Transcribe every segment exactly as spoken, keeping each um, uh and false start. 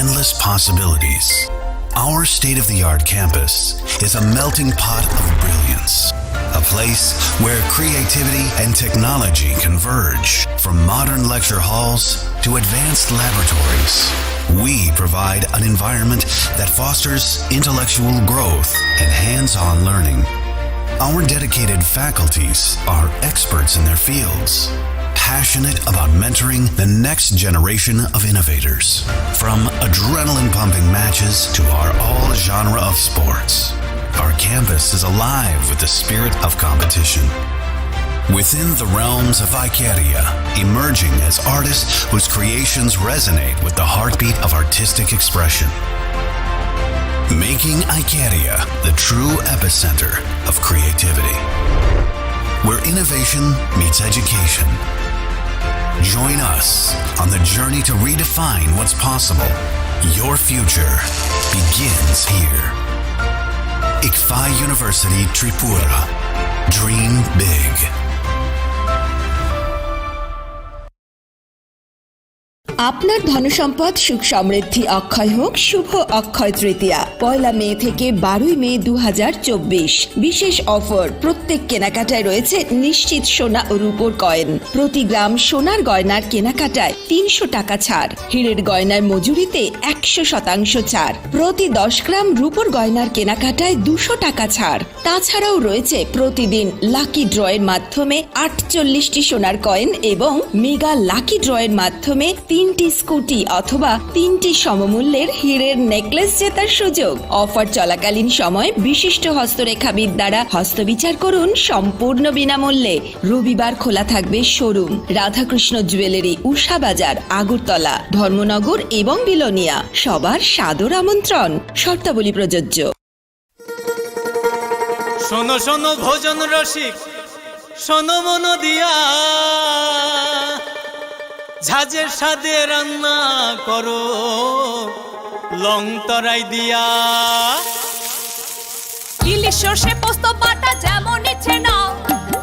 endless possibilities. Our state of the art campus is a melting pot of brilliance, a place where creativity and technology converge. From modern lecture halls to advanced laboratories, we provide an environment that fosters intellectual growth and hands on learning. Our dedicated faculties are experts in their fields, passionate about mentoring the next generation of innovators. From adrenaline pumping matches to our all genre of sports, our campus is alive with the spirit of competition. Within the realms of Icaria, emerging as artists whose creations resonate with the heartbeat of artistic expression. Making Icaria the true epicenter of creativity, where innovation meets education. Join us on the journey to redefine what's possible. Your future begins here. Ikfa University Tripura. Dream big. আপনার ধনসম্পদ সুখ সমৃদ্ধি অক্ষয় হোক শুভ অক্ষয় তৃতীয়া। পয়লা মে থেকে বারোই মে দু হাজার চব্বিশ। বিশেষ অফার, প্রত্যেক কেনাকাটায় রয়েছে নিশ্চিত সোনা ও রূপোর কয়েন। প্রতি গ্রাম সোনার গয়নার কেনাকাটায় তিনশো টাকা ছাড়, হীরের গয়নার মজুরিতে একশো শতাংশ ছাড়, প্রতি দশ গ্রাম রূপোর গয়নার কেনাকাটায় দুশো টাকা ছাড়। তাছাড়াও রয়েছে প্রতিদিন লাকি ড্রয়ের মাধ্যমে আটচল্লিশটি সোনার কয়েন এবং মেগা লাকি ড্রয়ের মাধ্যমে তিনটি স্কুটি অথবা তিনটি সমমূল্যের হীরের নেকলেস জেতার সুযোগ। অফার চলাকালীন সময় বিশিষ্ট হস্তরেখাবিদ দ্বারা হস্তবিচার করুন সম্পূর্ণ বিনামূল্যে। রবিবার খোলা থাকবে শোরুম, রাধাকৃষ্ণ জুয়েলারি, উষা বাজার, আগরতলা, ধর্মনগর এবং বিলোনিয়া। সবার সাদর আমন্ত্রণ। শর্তাবলী প্রযোজ্য। শোনো শোনো ভোজন রসিক, শোনো মন দিয়া, ঝাঁঝের স্বাদে রান্না করো লং তরাই দিয়া। ইলিশ সর্ষে পোস্ত বাটা যেমন ইচ্ছে নাও,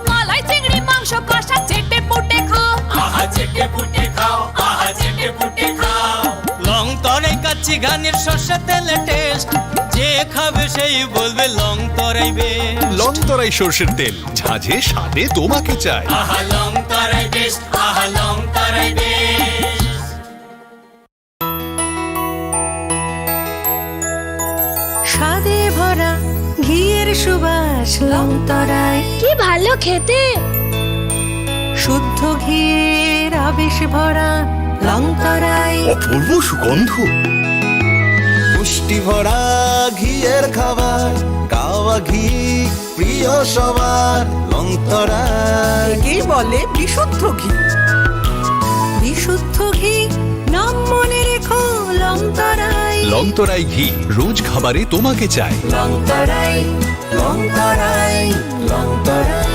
মালাই চিংড়ি মাংস কষা চেটে পুটে খাও। আহা চেটে পুটে খাও, আহা চেটে পুটে খাও। লং তরাই কাচ্চি ঘানির সর্ষে তেলে টেস্ট, যে খাবে সেই বলবে লং তরাই বেস্ট। লং তরাই সর্ষের তেল, ঝাঁঝে স্বাদে তোমাকে চাই। আহা লং তরাই বেস্ট, আহা লং তরাই বেস্ট। স্বাদে ভরা ঘিয়ের সুবাস লং তরাই। কি ভালো খেতে! শুদ্ধ ঘিয়ের আবেশ ভরা লং তরাই। অপূর্ব সুগন্ধ। পুষ্টি ভরা ঘিয়ের খাবার, গাওয়া ঘি প্রিয় সবার লং তরাই। একেই বলে বিশুদ্ধ ঘি। বিশুদ্ধ ঘি, নাম মনে রেখো লং তরাই। লং তরাই ঘি, রোজ খাবারে তোমাকে চাই। লং তরাই, লং তরাই, লং তরাই।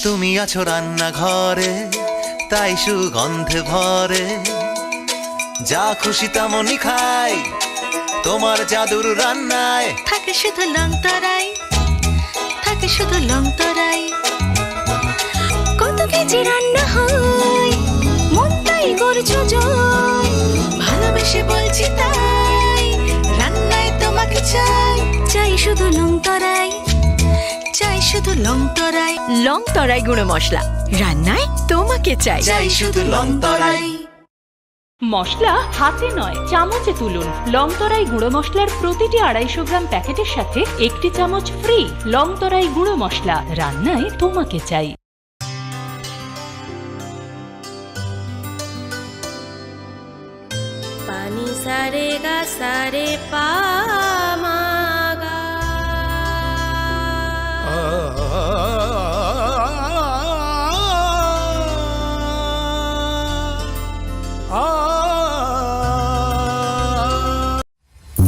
তুমি আছো রান্নাঘরে, তাই সুগন্ধে ভরে। যা খুশি তেমনই খাই, তোমার জাদুর রান্নায়। থাকে শুধু লং তরাই, থাকে শুধু লং তরাই। কত কেজি রান্না হয়, মনটাই করছো জয়। ভালোবেসে বলছি তাই, রান্নায় তোমাকে চাই। চাই শুধু লং তরাই, চাই শুধু লং তরাই। লং তরাই গুঁড়ো মশলা, রান্নায় তোমাকে চাই। চাই শুধু লং তরাই। মশলা হাতে নয়, চামচে তুলুন। লং তরাই গুঁড়ো মশলার প্রতিটি আড়াইশো গ্রাম প্যাকেটের সাথে একটি চামচ ফ্রি। লং তরাই গুঁড়ো মশলা, রান্নায় তোমাকে চাই। Pani sare ga sare pa ma ga.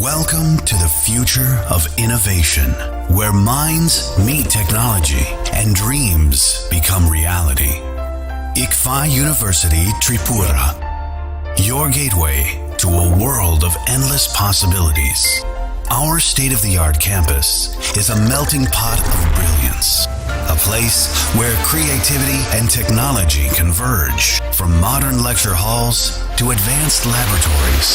Welcome to the future of innovation, where minds meet technology and dreams become reality. Ikfa University Tripura, your gateway to a world of endless possibilities. Our state of the art campus is a melting pot of brilliance, a place where creativity and technology converge. From modern lecture halls to advanced laboratories,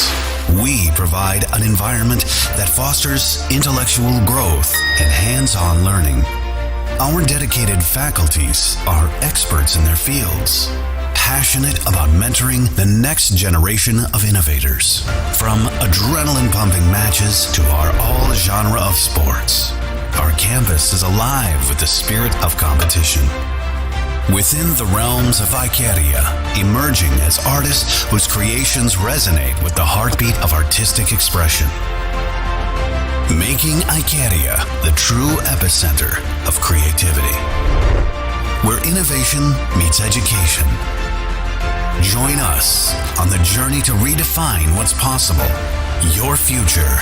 we provide an environment that fosters intellectual growth and hands-on learning. Our dedicated faculties are experts in their fields, passionate about mentoring the next generation of innovators. From adrenaline-pumping matches to our all-genre of sports, our campus is alive with the spirit of competition. Within the realms of Icaria, emerging as artists whose creations resonate with the heartbeat of artistic expression. Making Icaria the true epicenter of creativity, where innovation meets education. Join us on the journey to redefine what's possible. Your future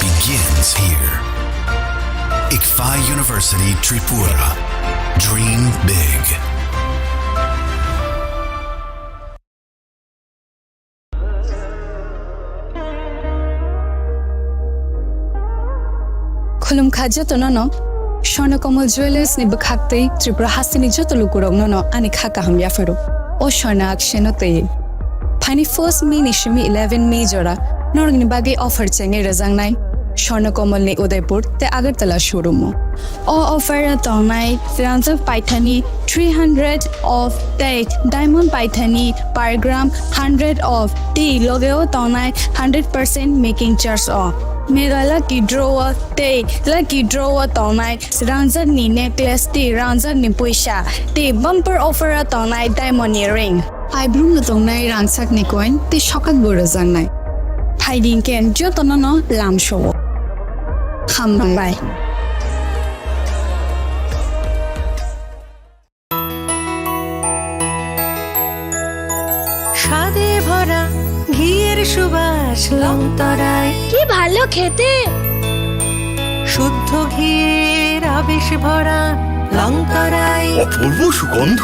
begins here. ICFAI University Tripura. Dream big. Khulumkha jotono no, Swarna Kamal Jewellers ni bwkhak tei Tripura hasteni joto lukurokno no ani kha kaham yapharo. O Swarna akseno tei. Phaini first May ni simi eleven May jora norokni bagwi offer chengwi rwjaknai Swarna Kamal ni Udaipur tei Agartala showroom o. O offer o tongnai swnamjak paithani three hundred off tei diamond paithani per gram hundred off tei loge o tongnai hundred percent making charge o. Mega lucky draw o tei lucky draw o tongnai swnamjak ni necklace tei swnamjak ni puisa tei bumper offer o tongnai diamond ni ring. Phaibrum no tongnai rangchak ni coin tei sokak bo rwjaknai. Phaidi hwnkhe jotono no lamsao. Hambai. স্বাদে ভরা ঘিয়ের সুবাস লংতরায়। কি ভালো খেতে। শুদ্ধ ঘিয়ের আবেশ ভরা লংতরায়। অপূর্ব সুগন্ধ।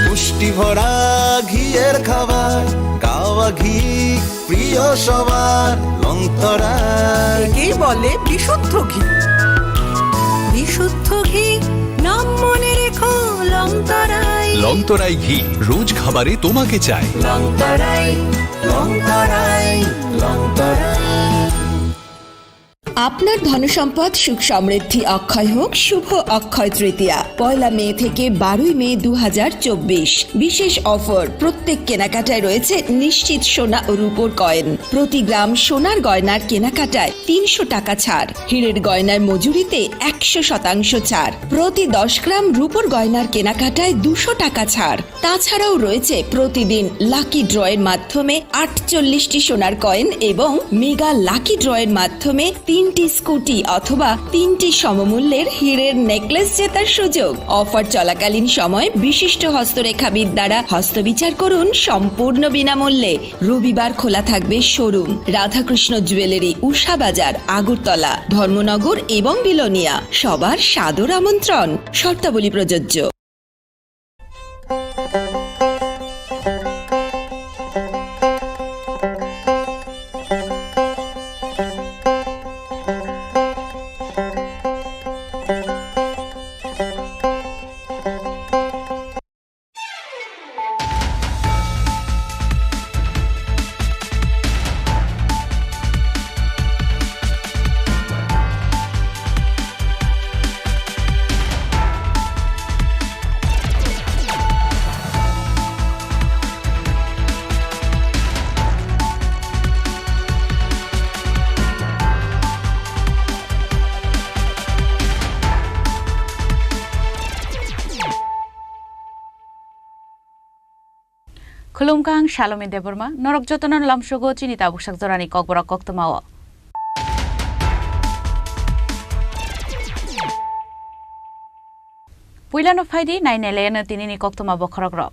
পুষ্টি ভরা ঘিয়ের খাবার, কাওয়া ঘি প্রিয় সবার, লংতরায়। একেই বলে বিশুদ্ধ ঘি। বিশুদ্ধ ঘি, নাম মনে রেখো লংতরায়। লংতরায় ঘি, রোজ খাবারে তোমাকে চাই। লংতরায়, লংতরায়, লংতরায়। আপনার ধনসম্পদ সুখ সমৃদ্ধি অক্ষয় হোক শুভ অক্ষয় তৃতীয়া, পয়লা মে থেকে বারোই মে দু হাজার চব্বিশ। বিশেষ অফার, প্রত্যেক কেনাকাটায় রয়েছে নিশ্চিত সোনা ও রূপোর কয়েন। প্রতি গ্রাম সোনার গয়নার কেনাকাটায় তিনশো টাকা ছাড়, হীরের গয়নার মজুরিতে একশো শতাংশ ছাড়, প্রতি দশ গ্রাম রূপোর গয়নার কেনাকাটায় দুশো টাকা ছাড়। তাছাড়াও রয়েছে প্রতিদিন লাকি ড্রয়ের মাধ্যমে আটচল্লিশটি সোনার কয়েন এবং মেগা লাকি ড্রয়ের মাধ্যমে তিনটি স্কুটি অথবা তিনটি সমমূল্যের হীরের নেকলেস জেতার সুযোগ। অফার চলাকালীন সময় বিশিষ্ট হস্তরেখাবিদ দ্বারা হস্তবিচার করুন সম্পূর্ণ বিনামূল্যে। রবিবার খোলা থাকবে শোরুম। রাধাকৃষ্ণ জুয়েলারি, উষা বাজার, আগরতলা, ধর্মনগর এবং বিলোনিয়া। সবার সাদর আমন্ত্রণ। শর্তাবলী প্রযোজ্য। Khulumkha, ang Salomi Debbarma, norok jotono lamsogo chini tabuk sak jorani kokborok koktwmao. Puilano phaidi, nainailaino tinini koktwma bokhorokrok.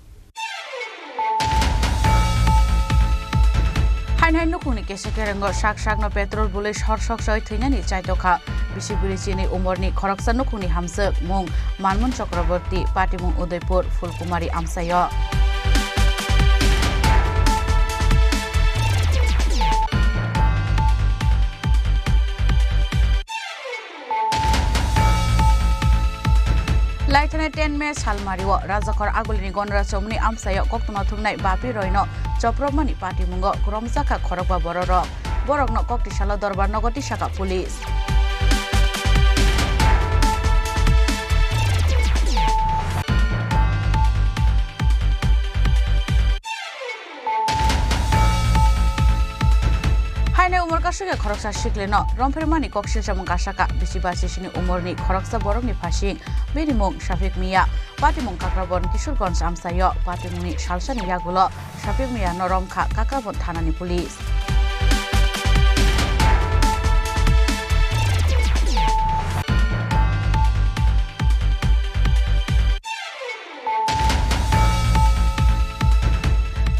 Hain hain nukhungni kesa kerengo sak sakno petrol bului sor sok soi thwinani chaitokha. Bisi bwrwi chini umorni khoroksa nukhungni hamswk mung Manmun Chakraborty, patimung Udaipur, Phulkumari amchaio. Ten May salmario Rajakhor Agulini Gondra Chomni amchaio koktwma thumnai Bapi Roino chopropmani patimungo kwrwmjakha khorokba bororok. Borokno koktwisalo dorbar nogo tisakha police. Haino umor kasukya khoroksa siklino romphirmani koksil chamung kasaka bisi basisini umorni khoroksa borokni phasing bini mung Shafik Miya. Patimung Kakrabon Kishorganj amchaio patimungni salsani yagulo Shafik Miya no romkha Kakrabon thanani police.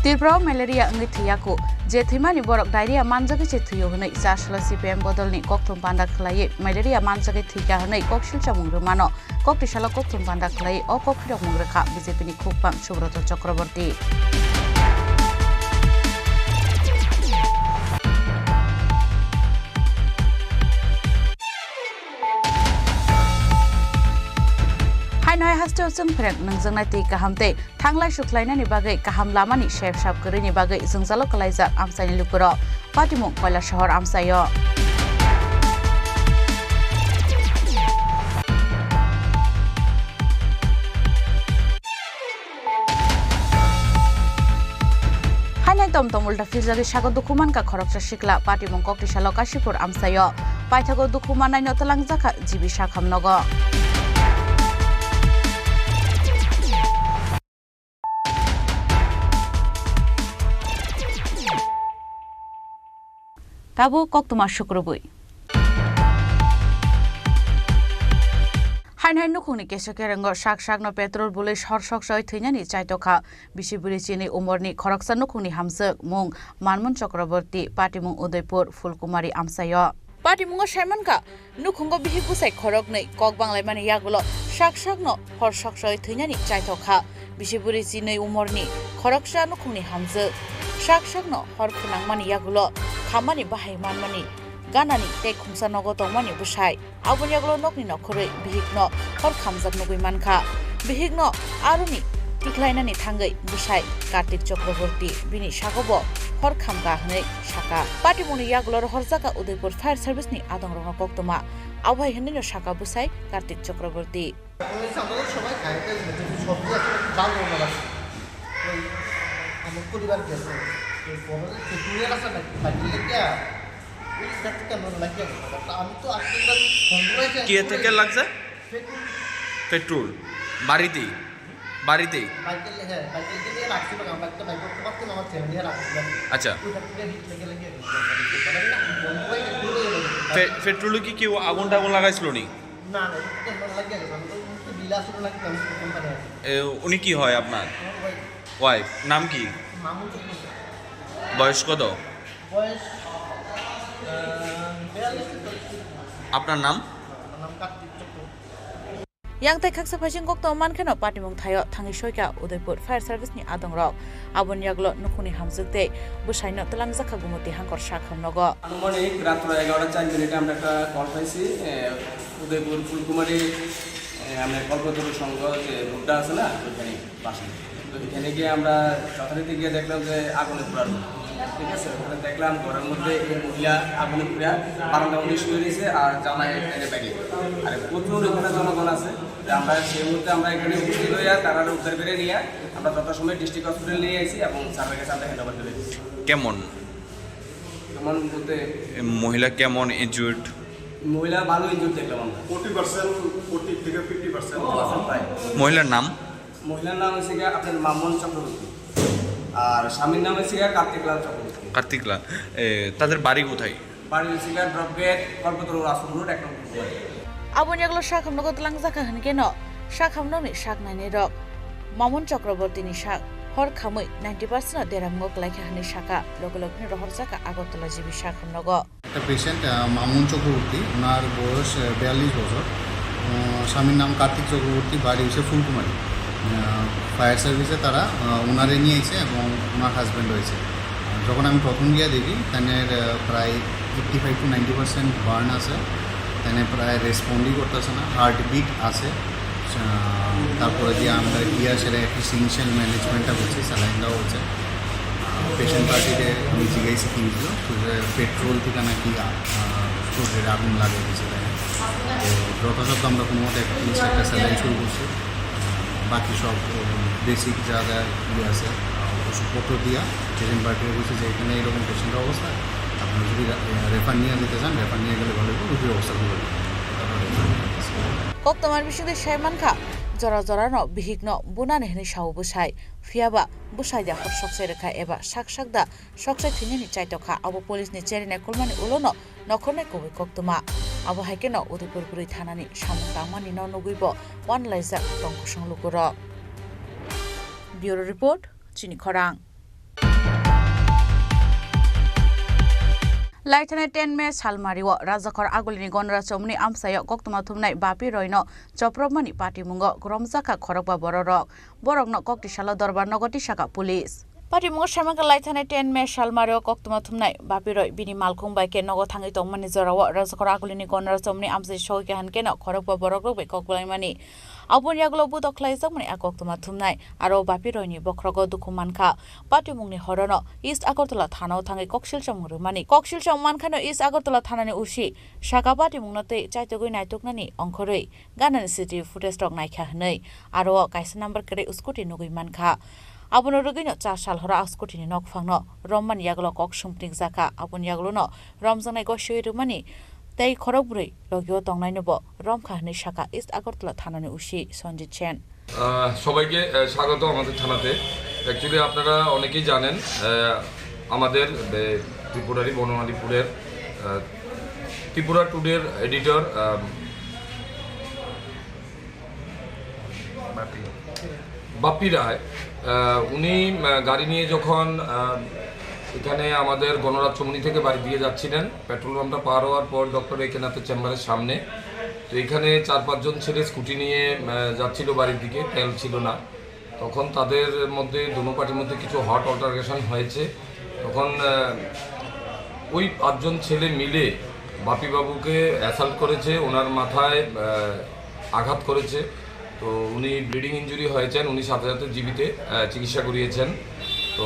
Tripura o malaria wngwi thwiyaku, je thwimani borok diarrhea manjagwi se thwio hwnwi chasalo C P M bodolni kokthum panda khwlaiwi malaria manjagwi thwikha hwnwi koksil chamung rwmano. Koktisalo kokthum panda khwlaiwi o kok phirokmung rwkha B J P ni khukpang Subroto Chakraborty. Haino hai hasteo chwng phereng nungjaknai twi kaham tei thanglai sukhlainani bagwi kaham lamani sep sap kwrwini bagwi jwngjalo kwlaijak amchaini lukurok. Patimung Koilasahar amchaio. Hainai tom tom ulta philjagwi sago dukhu mankha khoroksa sikla, patimung koktisalo Kasipur amchaio. Paithago dukhu mannaino twlangjakha G B Sakham nogo. Tabuk koktwma sukrubwi. Hainhai nukhungni keso kerengo sak sakno petrol bului sor sok soi thwinani chaitokha. Bisi bwrwi chini umorni khoroksa nukhungni hamjwk mung Manmun Chakraborty, patimung Udaipur Phulkumari amchaio. Patimungo saimankha, nukhungo bihik bwsai khoroknwi kok banglaimani yagulo sak sakno hor sok soi thwinani chaithok kha. Bisi bwrwi chinwi umorni khoroksa nukhungni hamjwk. Sak sakno hor khwnangmani yagulo khammani bahai manmani ganani tei khumsa nogo tongmani bwsai. Aboni yagulo nokni nokhorwi bihikno hor khamjak nugwi mankha. Bihikno aroni tikhlainani thangwi bwsai Kartik Chakraborty bini sagobo hor khamkha hwnwi sakha. Patimungni yagulo rohorjakha Udaipur Fire Service ni adongrokno koktwma. Abo hai hwnwino sakha bwsai Kartik Chakraborty. ওই সামনে সবাই খায়, ওই সবজি এখন একটু ঝাল হয়ে গেল। ওই আমার পরিবার গেছে, ওই বড় যে পেট্রোলের আছে না, বাইকে লেগে, ওই জায়গা থেকে আমরা লাগিয়ে গেল। তা আমি তো আজকে ধরো পনেরো হয়েছে। কি থেকে লাগছে? পেট্রোল। পেট্রোল। বাড়িতেই? বাড়িতেই? বাইকে লে-, হ্যাঁ, বাইকে লেগে রাখছিল, আমার একটা বাইক করতে পারতাম, আমার ফ্যামিলি রাখছিল। আচ্ছা। ওইটা থেকে হিট লেগে লেগে গেছে। পনেরো হয়ে গেছে। পে-, পেট্রোলে কি কেউ আগুন টাগুন লাগাইছিল নি? না, না, এটা তো আমার লাগিয়ে গেছে। আমি তো, আমি তো বিল আসলে লাগবে, আমি তো কোম্পানি আছে। এ, উনি কি হয় আপনার? আমার ওয়াইফ। ওয়াইফ, নাম কি? মামুন চক্রবর্তী। বয়স কত? বয়স, আহ, বিয়াল্লিশ চল্লিশ। আপনার নাম? আমার নাম কার্তিক Chakraborty. Yang tei khaksa phaising koktwma mankheno patimung thaio thangwi soikha Udaipur Fire Service ni adongrok. Aboni yagulo nukhungni hamjwk tei bwsaino twlangjakha Gumoti Hangkor Sakham nogo. আনুমানিক রাত্র এগারোটা চার মিনিটে আমরা একটা কল পাইছি, এ, উদয়পুর ফুলকুমারী, এ, আমরা কল্পতরু সংঘ যে রোডটা আছে না, ওইখানে পাশে। তো এখানে গিয়ে আমরা যথারীতি গিয়ে দেখলাম যে আগুনে পুরানো, ঠিক আছে? ওখানে দেখলাম ঘরের মধ্যে এই মহিলা আগুনে পুড়ে বারান্দার মধ্যে শুয়ে রয়েছে আর জামাই এখানে ব্যাগে। আর প্রচুর এখানে জনগণ আছে। তো আমরা সেই মুহূর্তে আমরা এখানে উপস্থিত হইয়া তারা উদ্ধার করে নিয়ে আমরা যথাসময়ে ডিস্ট্রিক্ট হসপিটাল নিয়ে আসি এবং স্যারের কাছে আমরা হ্যান্ড ওভার করে দিচ্ছি। কেমন? কেমন বলতে? এ, মহিলা কেমন ইনজুর্ড? মহিলা ভালো ইনজুর্ড দেখলাম আমরা। ফোর্টি পার্সেন্ট, ফোর্টি থেকে ফিফটি পার্সেন্ট। প্রায়। মহিলার নাম? মহিলার নাম হচ্ছে গিয়ে আপনার মামন চক্রবর্তী, আর স্বামীর নাম হচ্ছে গিয়ে কার্তিক লাল চক্রবর্তী। কার্তিক লাল। এ, তাদের বাড়ি কোথায়? বাড়ি হচ্ছে গিয়ে ড্রপ গেট, কল্পতরু রাসুল রোড, এক নম্বর। Aboni yagulo Sakham nogo twlangjakha hwnkhe no, Sakham nokni sak nainai rok Mamon Chakraborty ni sak hor khamwi ninety percent no deramungo kwlaikha hwnwi sakha, loge loge no rohorjakha Agartala G B Sakham nogo. একটা পেশেন্ট, আহ, মামুন চক্রবর্তী, ওনার বয়স, আহ, বিয়াল্লিশ বছর। আহ, স্বামীর নাম কার্তিক চক্রবর্তী, বাড়ি হচ্ছে ফুলকুমারী। আহ, ফায়ার সার্ভিসে তারা, আহ, ওনারে নিয়ে এসে এবং ওনার হাজব্যান্ড হয়েছে। আহ, যখন আমি প্রথম গিয়া দেখি, তাদের, আহ, প্রায় eighty five to ninety percent burn আছে, তাদের প্রায় রেসপন্ডই করতেছে না, হার্টবিট আছে। আহ, তারপরে যে আমরা গিয়া সেটা একটা সিনশিয়াল ম্যানেজমেন্টটা হচ্ছে, স্যালাইন দেওয়া হচ্ছে। পেশেন্ট পার্টিতে আমি জিজ্ঞাসা কিনছিল, পেট্রোল থেকে নাকি আহ, স্টোরের আগুন লাগিয়ে দিয়েছে তাই। তো যথাসাধ্য আমরা কোনো মতে একটা স্যালাইন শুরু করছি। বাকি সব বেসিক যা যা ইয়ে আছে, আহ, ওষুধপত্র দিয়া পেশেন্ট পার্টিকে বলছি যে এখানে এরকম পেশেন্টের অবস্থা, আপনি যদি রে-, রেফার নিয়ে যেতে চান, রেফার নিয়ে গেলে ভালো হবে, রুগীর অবস্থা ভালো হবে। তারপরে রেফার নিয়ে গেছি। Koktomani bisingtwi sai mankha, jora jorano bihikno bunani hwnwi sao bwsai, phiyaba bwsai da hor soksai rwkha eba sak sak da soksai thwinani chaitokha, abo police ni cherina kulmani ulono nokhornai kubui koktwma. Abo hai kheno Udaipur bwrwi thanani samung tangmani no nugwi bo wanlaijak tong kwswng lukurok. Bureau Report, Chini Khorang. Laithani ten May salmario Rajakhor Agulini Gondra Chomuni amchaio koktwma thumnai Bapi Roino chopropmani patimungo romjakha khorokba bororok. Borokno koktisalo dorbar nogo tisakha police. Patimungo saimankha laithani ten May salmario koktwma thumnai Bapi Roi bini malkhung bai khe nogo thangwi tongmani jorao Rajakhor Agulini Gondra Chomuni amchai sogwi khe hankeno khorokba borokrok bai kok bwlaimani. Aboni yagulo budo khlaijakmani a koktwma thumnai, aro Bapi Roini bokhrogo dukhu mankha. Patimungni horono East Agartala thanao thangwi koksilchomung rwmani. Koksilchomung mankhano East Agartala thanani O C saka patimungno tei chaitogwi naituknani ongkhorwi ganani C C T V footage rok naikha hwnwi aro o kaisa number kwrwi scooty nugwi mankha. Abono rwgwino char sal horo a scooty ni nokphangno romani yagulo kok sumtringjakha. Aboni yagulono romjaknai gosiwi rwmani tei khorokbrwi logio tongnainobo romkha hwnwi sakha East Agartala thanani O C Sanjit Sen. আহ, সবাইকে, আহ, স্বাগত আমাদের থানাতে। অ্যাকচুয়ালি আপনারা অনেকেই জানেন, আহ, আমাদের, আহ, ত্রিপুরারই বনমালীপুরের, আহ, ত্রিপুরা টুডের এডিটর, আহ, বাপ্পি রায়, আহ, উনি, আহ, গাড়ি নিয়ে যখন, আহ, এখানে আমাদের গণরাজ্যমণি থেকে বাড়ি দিয়ে যাচ্ছিলেন, পেট্রোল পাম্পটা পার হওয়ার পর ডক্টর এ কে নাথের চেম্বারের সামনে, তো এখানে চার পাঁচজন ছেলে স্কুটি নিয়ে, আহ, যাচ্ছিল বাড়ির দিকে, তেল ছিল না। তখন তাদের মধ্যে, দোনো পার্টির মধ্যে কিছু হট অল্টারকেশন হয়েছে। তখন, আহ, ওই পাঁচজন ছেলে মিলে বাপিবাবুকে অ্যাসাল্ট করেছে, ওনার মাথায়, আহ, আঘাত করেছে। তো উনি ব্লিডিং ইনজুরি হয়েছেন, উনি সাথে সাথে জিবিতে, আহ, চিকিৎসা করিয়েছেন। তো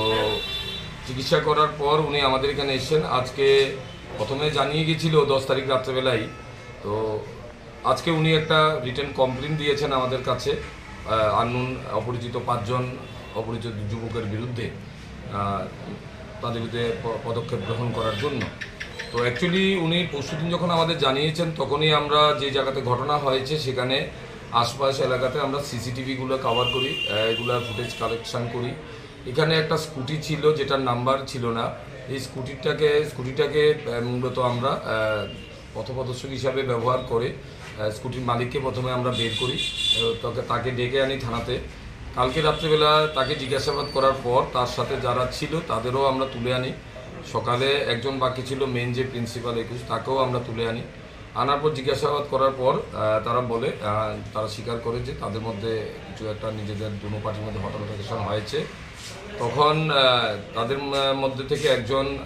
চিকিৎসা করার পর উনি আমাদের এখানে এসেছেন। আজকে প্রথমে জানিয়ে গেছিল দশ তারিখ রাত্রেবেলায়। তো আজকে উনি একটা রিটেন কমপ্লেন দিয়েছেন আমাদের কাছে, আহ, আননোন অপরিচিত পাঁচজন অপরিচিত যুবকের বিরুদ্ধে, আহ, তাদের বিরুদ্ধে প-, পদক্ষেপ গ্রহণ করার জন্য। তো অ্যাকচুয়ালি উনি পরশুদিন যখন আমাদের জানিয়েছেন, তখনই আমরা যে জায়গাতে ঘটনা হয়েছে সেখানে আশপাশ এলাকাতে আমরা সিসিটিভিগুলো কভার করি, আহ, এগুলা ফুটেজ কালেকশন করি। এখানে একটা স্কুটি ছিল যেটার নাম্বার ছিল না, এই স্কুটিটাকে, স্কুটিটাকে, আহ, মূলত আমরা, আহ, পথপ্রদর্শক হিসাবে ব্যবহার করে, আহ, স্কুটির মালিককে প্রথমে আমরা বের করি, আহ, তাকে, তাকে ডেকে আনি থানাতে। কালকে রাত্রেবেলা তাকে জিজ্ঞাসাবাদ করার পর তার সাথে যারা ছিল তাদেরও আমরা তুলে আনি। সকালে একজন বাকি ছিল, মেইন যে প্রিন্সিপাল একুশ, তাকেও আমরা তুলে আনি। আনার পর জিজ্ঞাসাবাদ করার পর, আহ, তারা বলে, আহ, তারা স্বীকার করে যে তাদের মধ্যে কিছু একটা নিজেদের দুনো পার্টির মধ্যে হট অল্টারকেশন হয়েছে। তখন, আহ, তাদের ম-, মধ্যে থেকে একজন,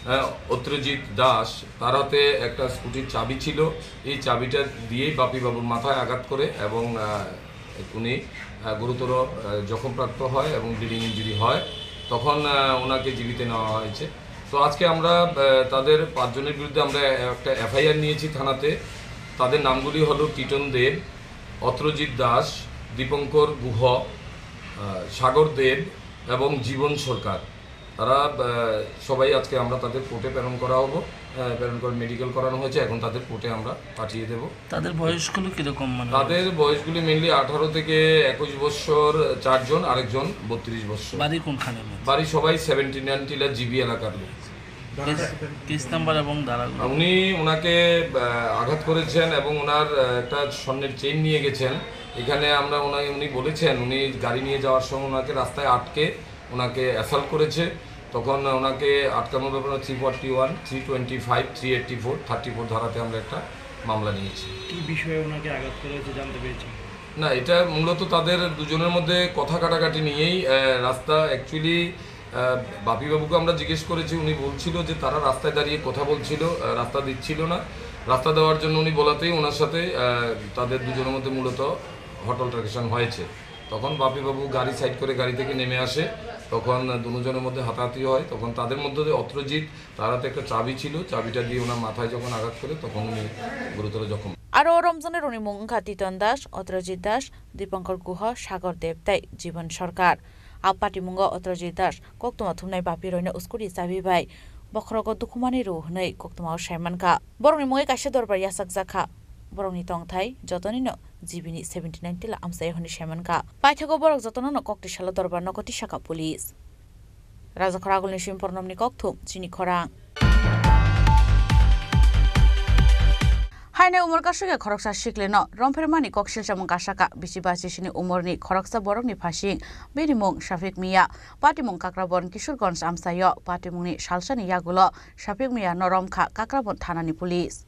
আহ, অত্রজিৎ দাস, তার হাতে একটা স্কুটির চাবি ছিল। এই চাবিটা দিয়েই বাপিবাবুর মাথায় আঘাত করে এবং, আহ, উনি, আহ, গুরুতর, আহ, জখমপ্রাপ্ত হয় এবং ব্লিডিং ইনজুরি হয়। তখন, আহ, ওনাকে জিবিতে নেওয়া হয়েছে। তো আজকে আমরা, আহ, তাদের পাঁচজনের বিরুদ্ধে আমরা একটা এফআইআর নিয়েছি থানাতে। তাদের নামগুলি হলো টিটন দেব, অত্রজিৎ দাস, দীপঙ্কর গুহ, আহ, সাগর দেব এবং জীবন সরকার। তারা, আহ, সবাই আজকে আমরা তাদের কোর্টে প্রেরণ করা হবো, আহ, প্রেরণ করে মেডিকেল করানো হয়েছে, এখন তাদের কোর্টে আমরা পাঠিয়ে দেব। তাদের বয়সগুলো কিরকম, মানে? তাদের বয়সগুলি মেইনলি আঠারো থেকে একুশ বছর চারজন, আরেকজন বত্রিশ বছর। বাড়ি কোনখানে? বাড়ি সবাই সেভেন্টি নাইন টিলা জিবি এলাকার লোক। কেস, কেস নাম্বার এবং ধারাগুলো? উনি ওনাকে, আহ, আঘাত করেছেন এবং ওনার, আহ, একটা স্বর্ণের চেইন নিয়ে গেছেন। এখানে আমরা ওনাকে, উনি বলেছেন, উনি গাড়ি নিয়ে যাওয়ার সময় ওনাকে রাস্তায় আটকে ওনাকে অ্যাসল্ট করেছে। তখন ওনাকে আটকানোর ব্যাপারে three forty one, three twenty five, three eighty four, thirty four ধারাতে আমরা একটা মামলা নিয়েছি। কি বিষয়ে ওনাকে আঘাত করা হয়েছে জানতে পেরেছেন? না, এটা মূলত তাদের দুজনের মধ্যে কথা কাটাকাটি নিয়েই, আহ, রাস্তা অ্যাকচুয়ালি, আহ, বাপিবাবুকে আমরা জিজ্ঞেস করেছি, উনি বলছিল যে তারা রাস্তায় দাঁড়িয়ে কথা বলছিল, আহ, রাস্তা দিচ্ছিল না। রাস্তা দেওয়ার জন্য উনি বলাতেই ওনার সাথে, আহ, তাদের দুজনের মধ্যে মূলত হট অল্টারকেশন হয়েছে। তখন বাপিবাবু গাড়ি সাইড করে গাড়ি থেকে নেমে আসে, তখন দুজনের মধ্যে হাতাহাতি হয়। তখন তাদের মধ্যে দিয়ে অত্রজিৎ, তার হাতে একটা চাবি ছিল, চাবিটা দিয়ে ওনার মাথায় যখন আঘাত করে, তখন উনি গুরুতর জখম। Aro romjaknairokni mung wngkha Titon Das, Otrojit Das, Dipankar Guha, Sagar Deb tei Jibon Sarkar. A patimungo Otrojit Das koktwma thumnai bapiroino scooty chabi bai bokhorogo dukhumani rw hwnwi koktwmao sai mankha. Borokni mungwi kaisa dorbar yachakjak kha. Borokni tongthai jotonino G B ni seventy nine tila amchaio hwnwi sai mankha. Paithago borok jotonono koktwi salo dorbar nogo tisakha police. Rajakhor Agulni Simpornomni kokthum, chini khorang. Haino umor kasukya khoroksa siklino romphirmani koksil chamung kasaka bisi bachisini umorni khoroksa borokni phasing bini mung Shafik Mia, patimung Kakrabon Kishorganj amchaio. Patimungni salsani yagulo Shafik Mia no romkha Kakrabon thanani police.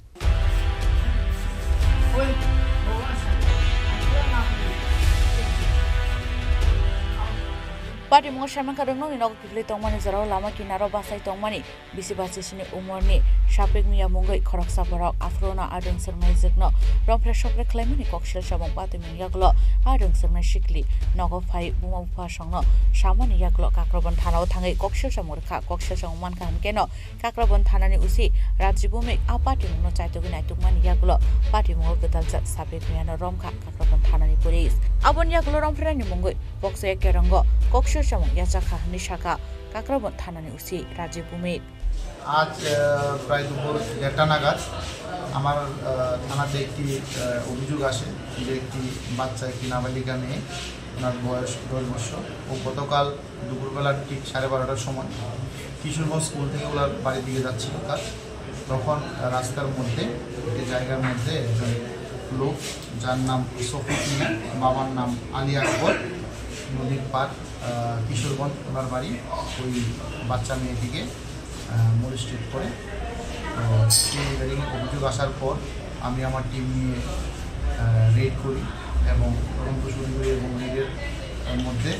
Patimungo saimankha rwngnokni nogo kiphilwi tongmani jorao lama kinaro bachai tongmani bisi bachisini umorni Shafik Mia mungwi khoroksa borok. Aphuru no a rwngswrwngnaijwkno romphre sopre khlaimani koksil chamung patimung yagulo a rwngswrwngnai sikli nogo phai buma bupha songno samani yagulo Kakrabon thanao thangwi koksil chamung rwkha. Koksil chamung mankha hwnkhe no Kakrabon thanani O C Rajiv Bhowmik a patimungno chaitugwi naitukmani yagulo patimungo gwdaljak Shafik Miano romkha Kakrabon thanani police. Aboni yagulo romphirani mungwi boksoya kerongo koksil chamung yachakha hwnwi sakha Kakrabon thanani O C Rajiv Bhowmik. আজ, আহ, প্রায় দুপুর দেড়টা নাগাদ আমার, আহ, থানাতে একটি, আহ, অভিযোগ আসে যে একটি বাচ্চা, একটি নাবালিকা মেয়ে, ওনার বয়স দশ বছর। ও গতকাল দুপুরবেলা ঠিক সাড়ে বারোটার সময় কিশোরগঞ্জ স্কুল থেকে ওনার বাড়ির দিকে যাচ্ছিল তার। তখন রাস্তার মধ্যে একটি জায়গার মধ্যে একজন লোক, যার নাম সফিক মিয়া, বাবার নাম আলী আকবর, নদীর পার, আহ, কিশোরগঞ্জ ওনার বাড়ি, ওই বাচ্চা মেয়েটিকে, আহ, মোলেস্টেড করে। তো সেই রিগার্ডিং অভিযোগ আসার পর আমি আমার টিম নিয়ে, আহ, রেড করি এবং তদন্ত শুরু করি এবং রেডের, আহ, মধ্যে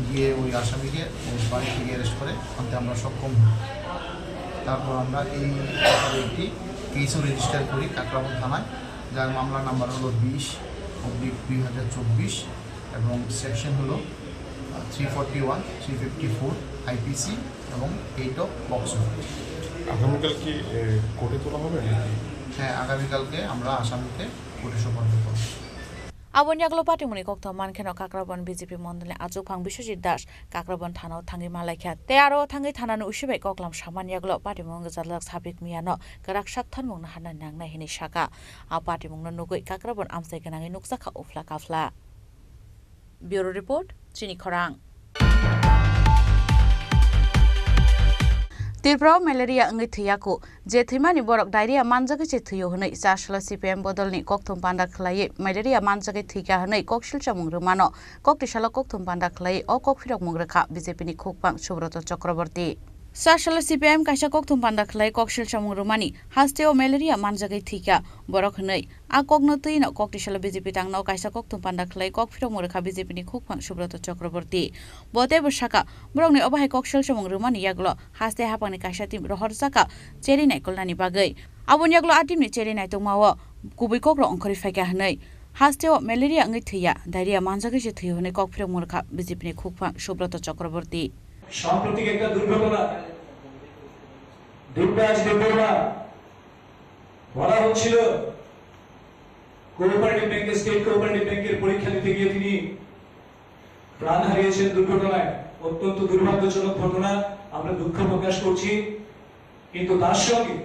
গিয়ে ওই আসামিকে ওর বাড়ি থেকে অ্যারেস্ট করে আনতে আমরা সক্ষম হই। তারপর আমরা এই ব্যাপারে একটি কেসও রেজিস্টার করি কাকরাবন থানায়, যার মামলা নাম্বার হলো বিশ অবলিক দুই হাজার চব্বিশ এবং সেকশন হলো, uh, three forty one, three fifty four IPC এবং এইট অফ পক্সো। আগামীকাল কি, এ, কোর্টে তোলা হবে নাকি? হ্যাঁ, আগামীকালকে আমরা আসামিকে কোর্টে সোপর্দ করব। Aboni yagulo patimungni kokthom mankheno Kakrabon B J P mondolni achukphang Biswajit Das Kakrabon thanao thangwi malaikha. Tei aro thangwi thanani usi bai koklam samani yagulo patimung gwchajak Shafik Miano kwrak sak thormungno harnai nangnai hinwi sakha. A patimungno nugwi Kakrabon amchai gwnangwi nukjakha uphla kaphla. Bureau Report, Chini Khorang. Tripura o malaria wngwi thwiyaku, je thwimani borok diarrhea manjagwi se thwio hwnwi chasalo C P M bodolni kokthum panda khwlaiwi malaria manjagwi thwikha hwnwi koksil chamung rwmano koktwi salo kokthum panda khwlaiwi o kokphirokmung rwkha B J P ni khukphang Subroto Chakraborty. Chasalo C P M kaisa kokthum panda khwlai koksil chamung rwmani hasteo malaria manjagwi thwikha borok hwnwi. A kokno twi no koktwi salo B J P tangno kaisa kokthum panda khwlai kok phirokmung rwkha B J P ni khukphang Subroto Chakraborty. Bo teibo sakha, borokni obo hai koksil chamung rwmani yagulo haste haphangni kaisa team rohorjakha cherwi naikolnani bagwi. Aboni yagulo a team ni cherwi naitokmao kubui kokrok ongkhorwi phaikha hwnwi. Hasteo malaria wngwi thwiya, diarrhea manjagwi se thwio hwnwi kok phirokmung rwkha B J P ni khukphang Subroto Chakraborty. সাম্প্রতিক একটা দুর্ঘটনা, দেবরাজ দেববর্মা বলা হচ্ছিল কোঅপারেটিভ ব্যাংকে, state cooperative ব্যাংকের পরীক্ষা দিতে গিয়ে তিনি প্রাণ হারিয়েছেন দুর্ঘটনায়। অত্যন্ত দুর্ভাগ্যজনক ঘটনা, আমরা দুঃখ প্রকাশ করছি। কিন্তু তার সঙ্গে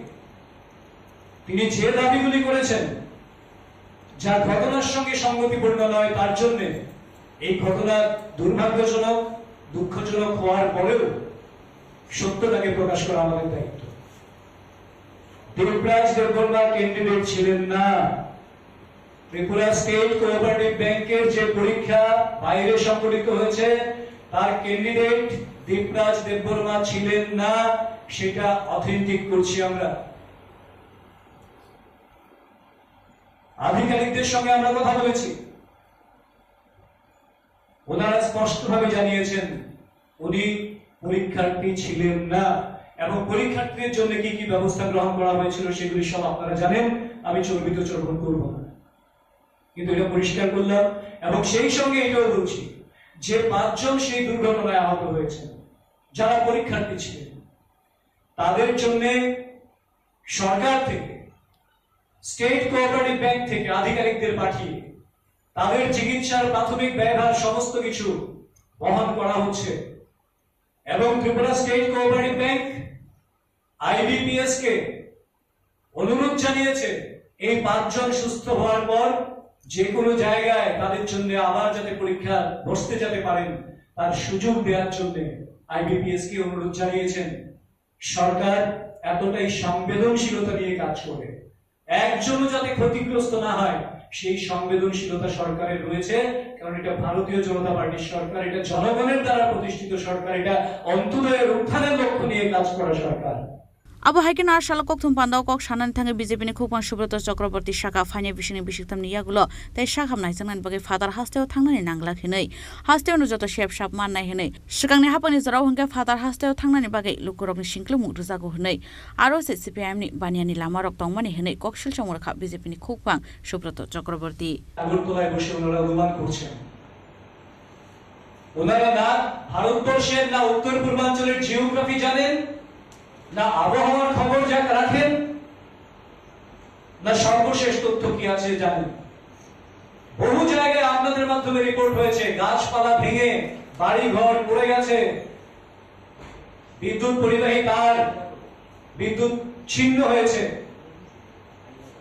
তিনি যে দাবিগুলি করেছেন, যা ঘটনার সঙ্গে সঙ্গতিপূর্ণ নয়, তার জন্য এই ঘটনা দুর্ভাগ্যজনক, দুঃখজনক হওয়ার পরেও সত্যটাকে প্রকাশ করা আমাদের দায়িত্ব। দেবরাজ দেববর্মা ক্যান্ডিডেট ছিলেন না। ত্রিপুরা স্টেট কোঅপারেটিভ ব্যাংকের যে পরীক্ষা বাইরে সংঘটিত হয়েছে, তার ক্যান্ডিডেট দেবরাজ দেববর্মা ছিলেন না, সেটা অথেন্টিক করছি আমরা। আধিকারিকদের সঙ্গে আমরা কথা বলেছি, ওনারা স্পষ্টভাবে জানিয়েছেন উনি পরীক্ষার্থী ছিলেন না এবং পরীক্ষার্থীদের জন্য কি কি ব্যবস্থা গ্রহণ করা হয়েছিল সেগুলি সব আপনারা জানেন, আমি চর্বিত চর্বণ করব না। কিন্তু এটা পরিষ্কার করলাম। এবং সেই সঙ্গে এটাও বলছি যে পাঁচজন সেই দুর্ঘটনায় আহত হয়েছেন, যারা পরীক্ষার্থী ছিলেন, তাদের জন্য সরকার থেকে, স্টেট কোঅপারেটিভ ব্যাংক থেকে আধিকারিকদের পাঠিয়ে তাদের চিকিৎসার প্রাথমিক ব্যয়ভার সমস্ত কিছু বহন করা হচ্ছে। এবং Tripura state cooperative bank IBPS কে অনুরোধ জানিয়েছে এই পাঁচজন সুস্থ হওয়ার পর যে কোনো জায়গায় তাদের জন্য আবার যাতে পরীক্ষা বসতে যেতে পারেন, তার সুযোগ দেওয়ার জন্য আইবিপিএস কে অনুরোধ জানিয়েছেন। সরকার এতটাই সংবেদনশীলতা নিয়ে কাজ করে, একজনও যাতে ক্ষতিগ্রস্ত না হয়, সেই সংবেদনশীলতা সরকারের রয়েছে। কারণ এটা ভারতীয় জনতা পার্টির সরকার, এটা জনগণের দ্বারা প্রতিষ্ঠিত সরকার, এটা অন্ত্যোদয়ের উত্থানের লক্ষ্য নিয়ে কাজ করা সরকার। Abo hai kheno a salo kokthum pandao kok sanani thangwi B J P ni khukphang Subrata Chakraborty saka phainai bisingni bisiktham ni yagulo tei sak ham naijaknani bagwi phatar hasteo thangnani nanglak hinwi, hasteo no joto sep sap mannai hinwi, swkangni haphangni jorao hwnkhe phatar hasteo thangnani bagwi lukurokni singklumung rwjago hinwi aro se C P I M ni baniani lamarok tongmani hinwi kok silchomorokha B J P ni khukphang Subrata Chakraborty. আগরতলায় বসে ওনারা অনুমান করছেন। ওনারা না ভারতবর্ষের, না উত্তর পূর্বাঞ্চলের জিওগ্রাফি জানেন, না আবহাওয়ার খবর যা রাখেন, না সর্বশেষ তথ্য কি আছে জানেন। বহু জায়গায় আপনাদের মাধ্যমে রিপোর্ট হয়েছে, গাছপালা ভেঙে বাড়ি ঘর পড়ে গেছে, বিদ্যুৎ পরিবাহী তার, বিদ্যুৎ ছিন্ন হয়েছে।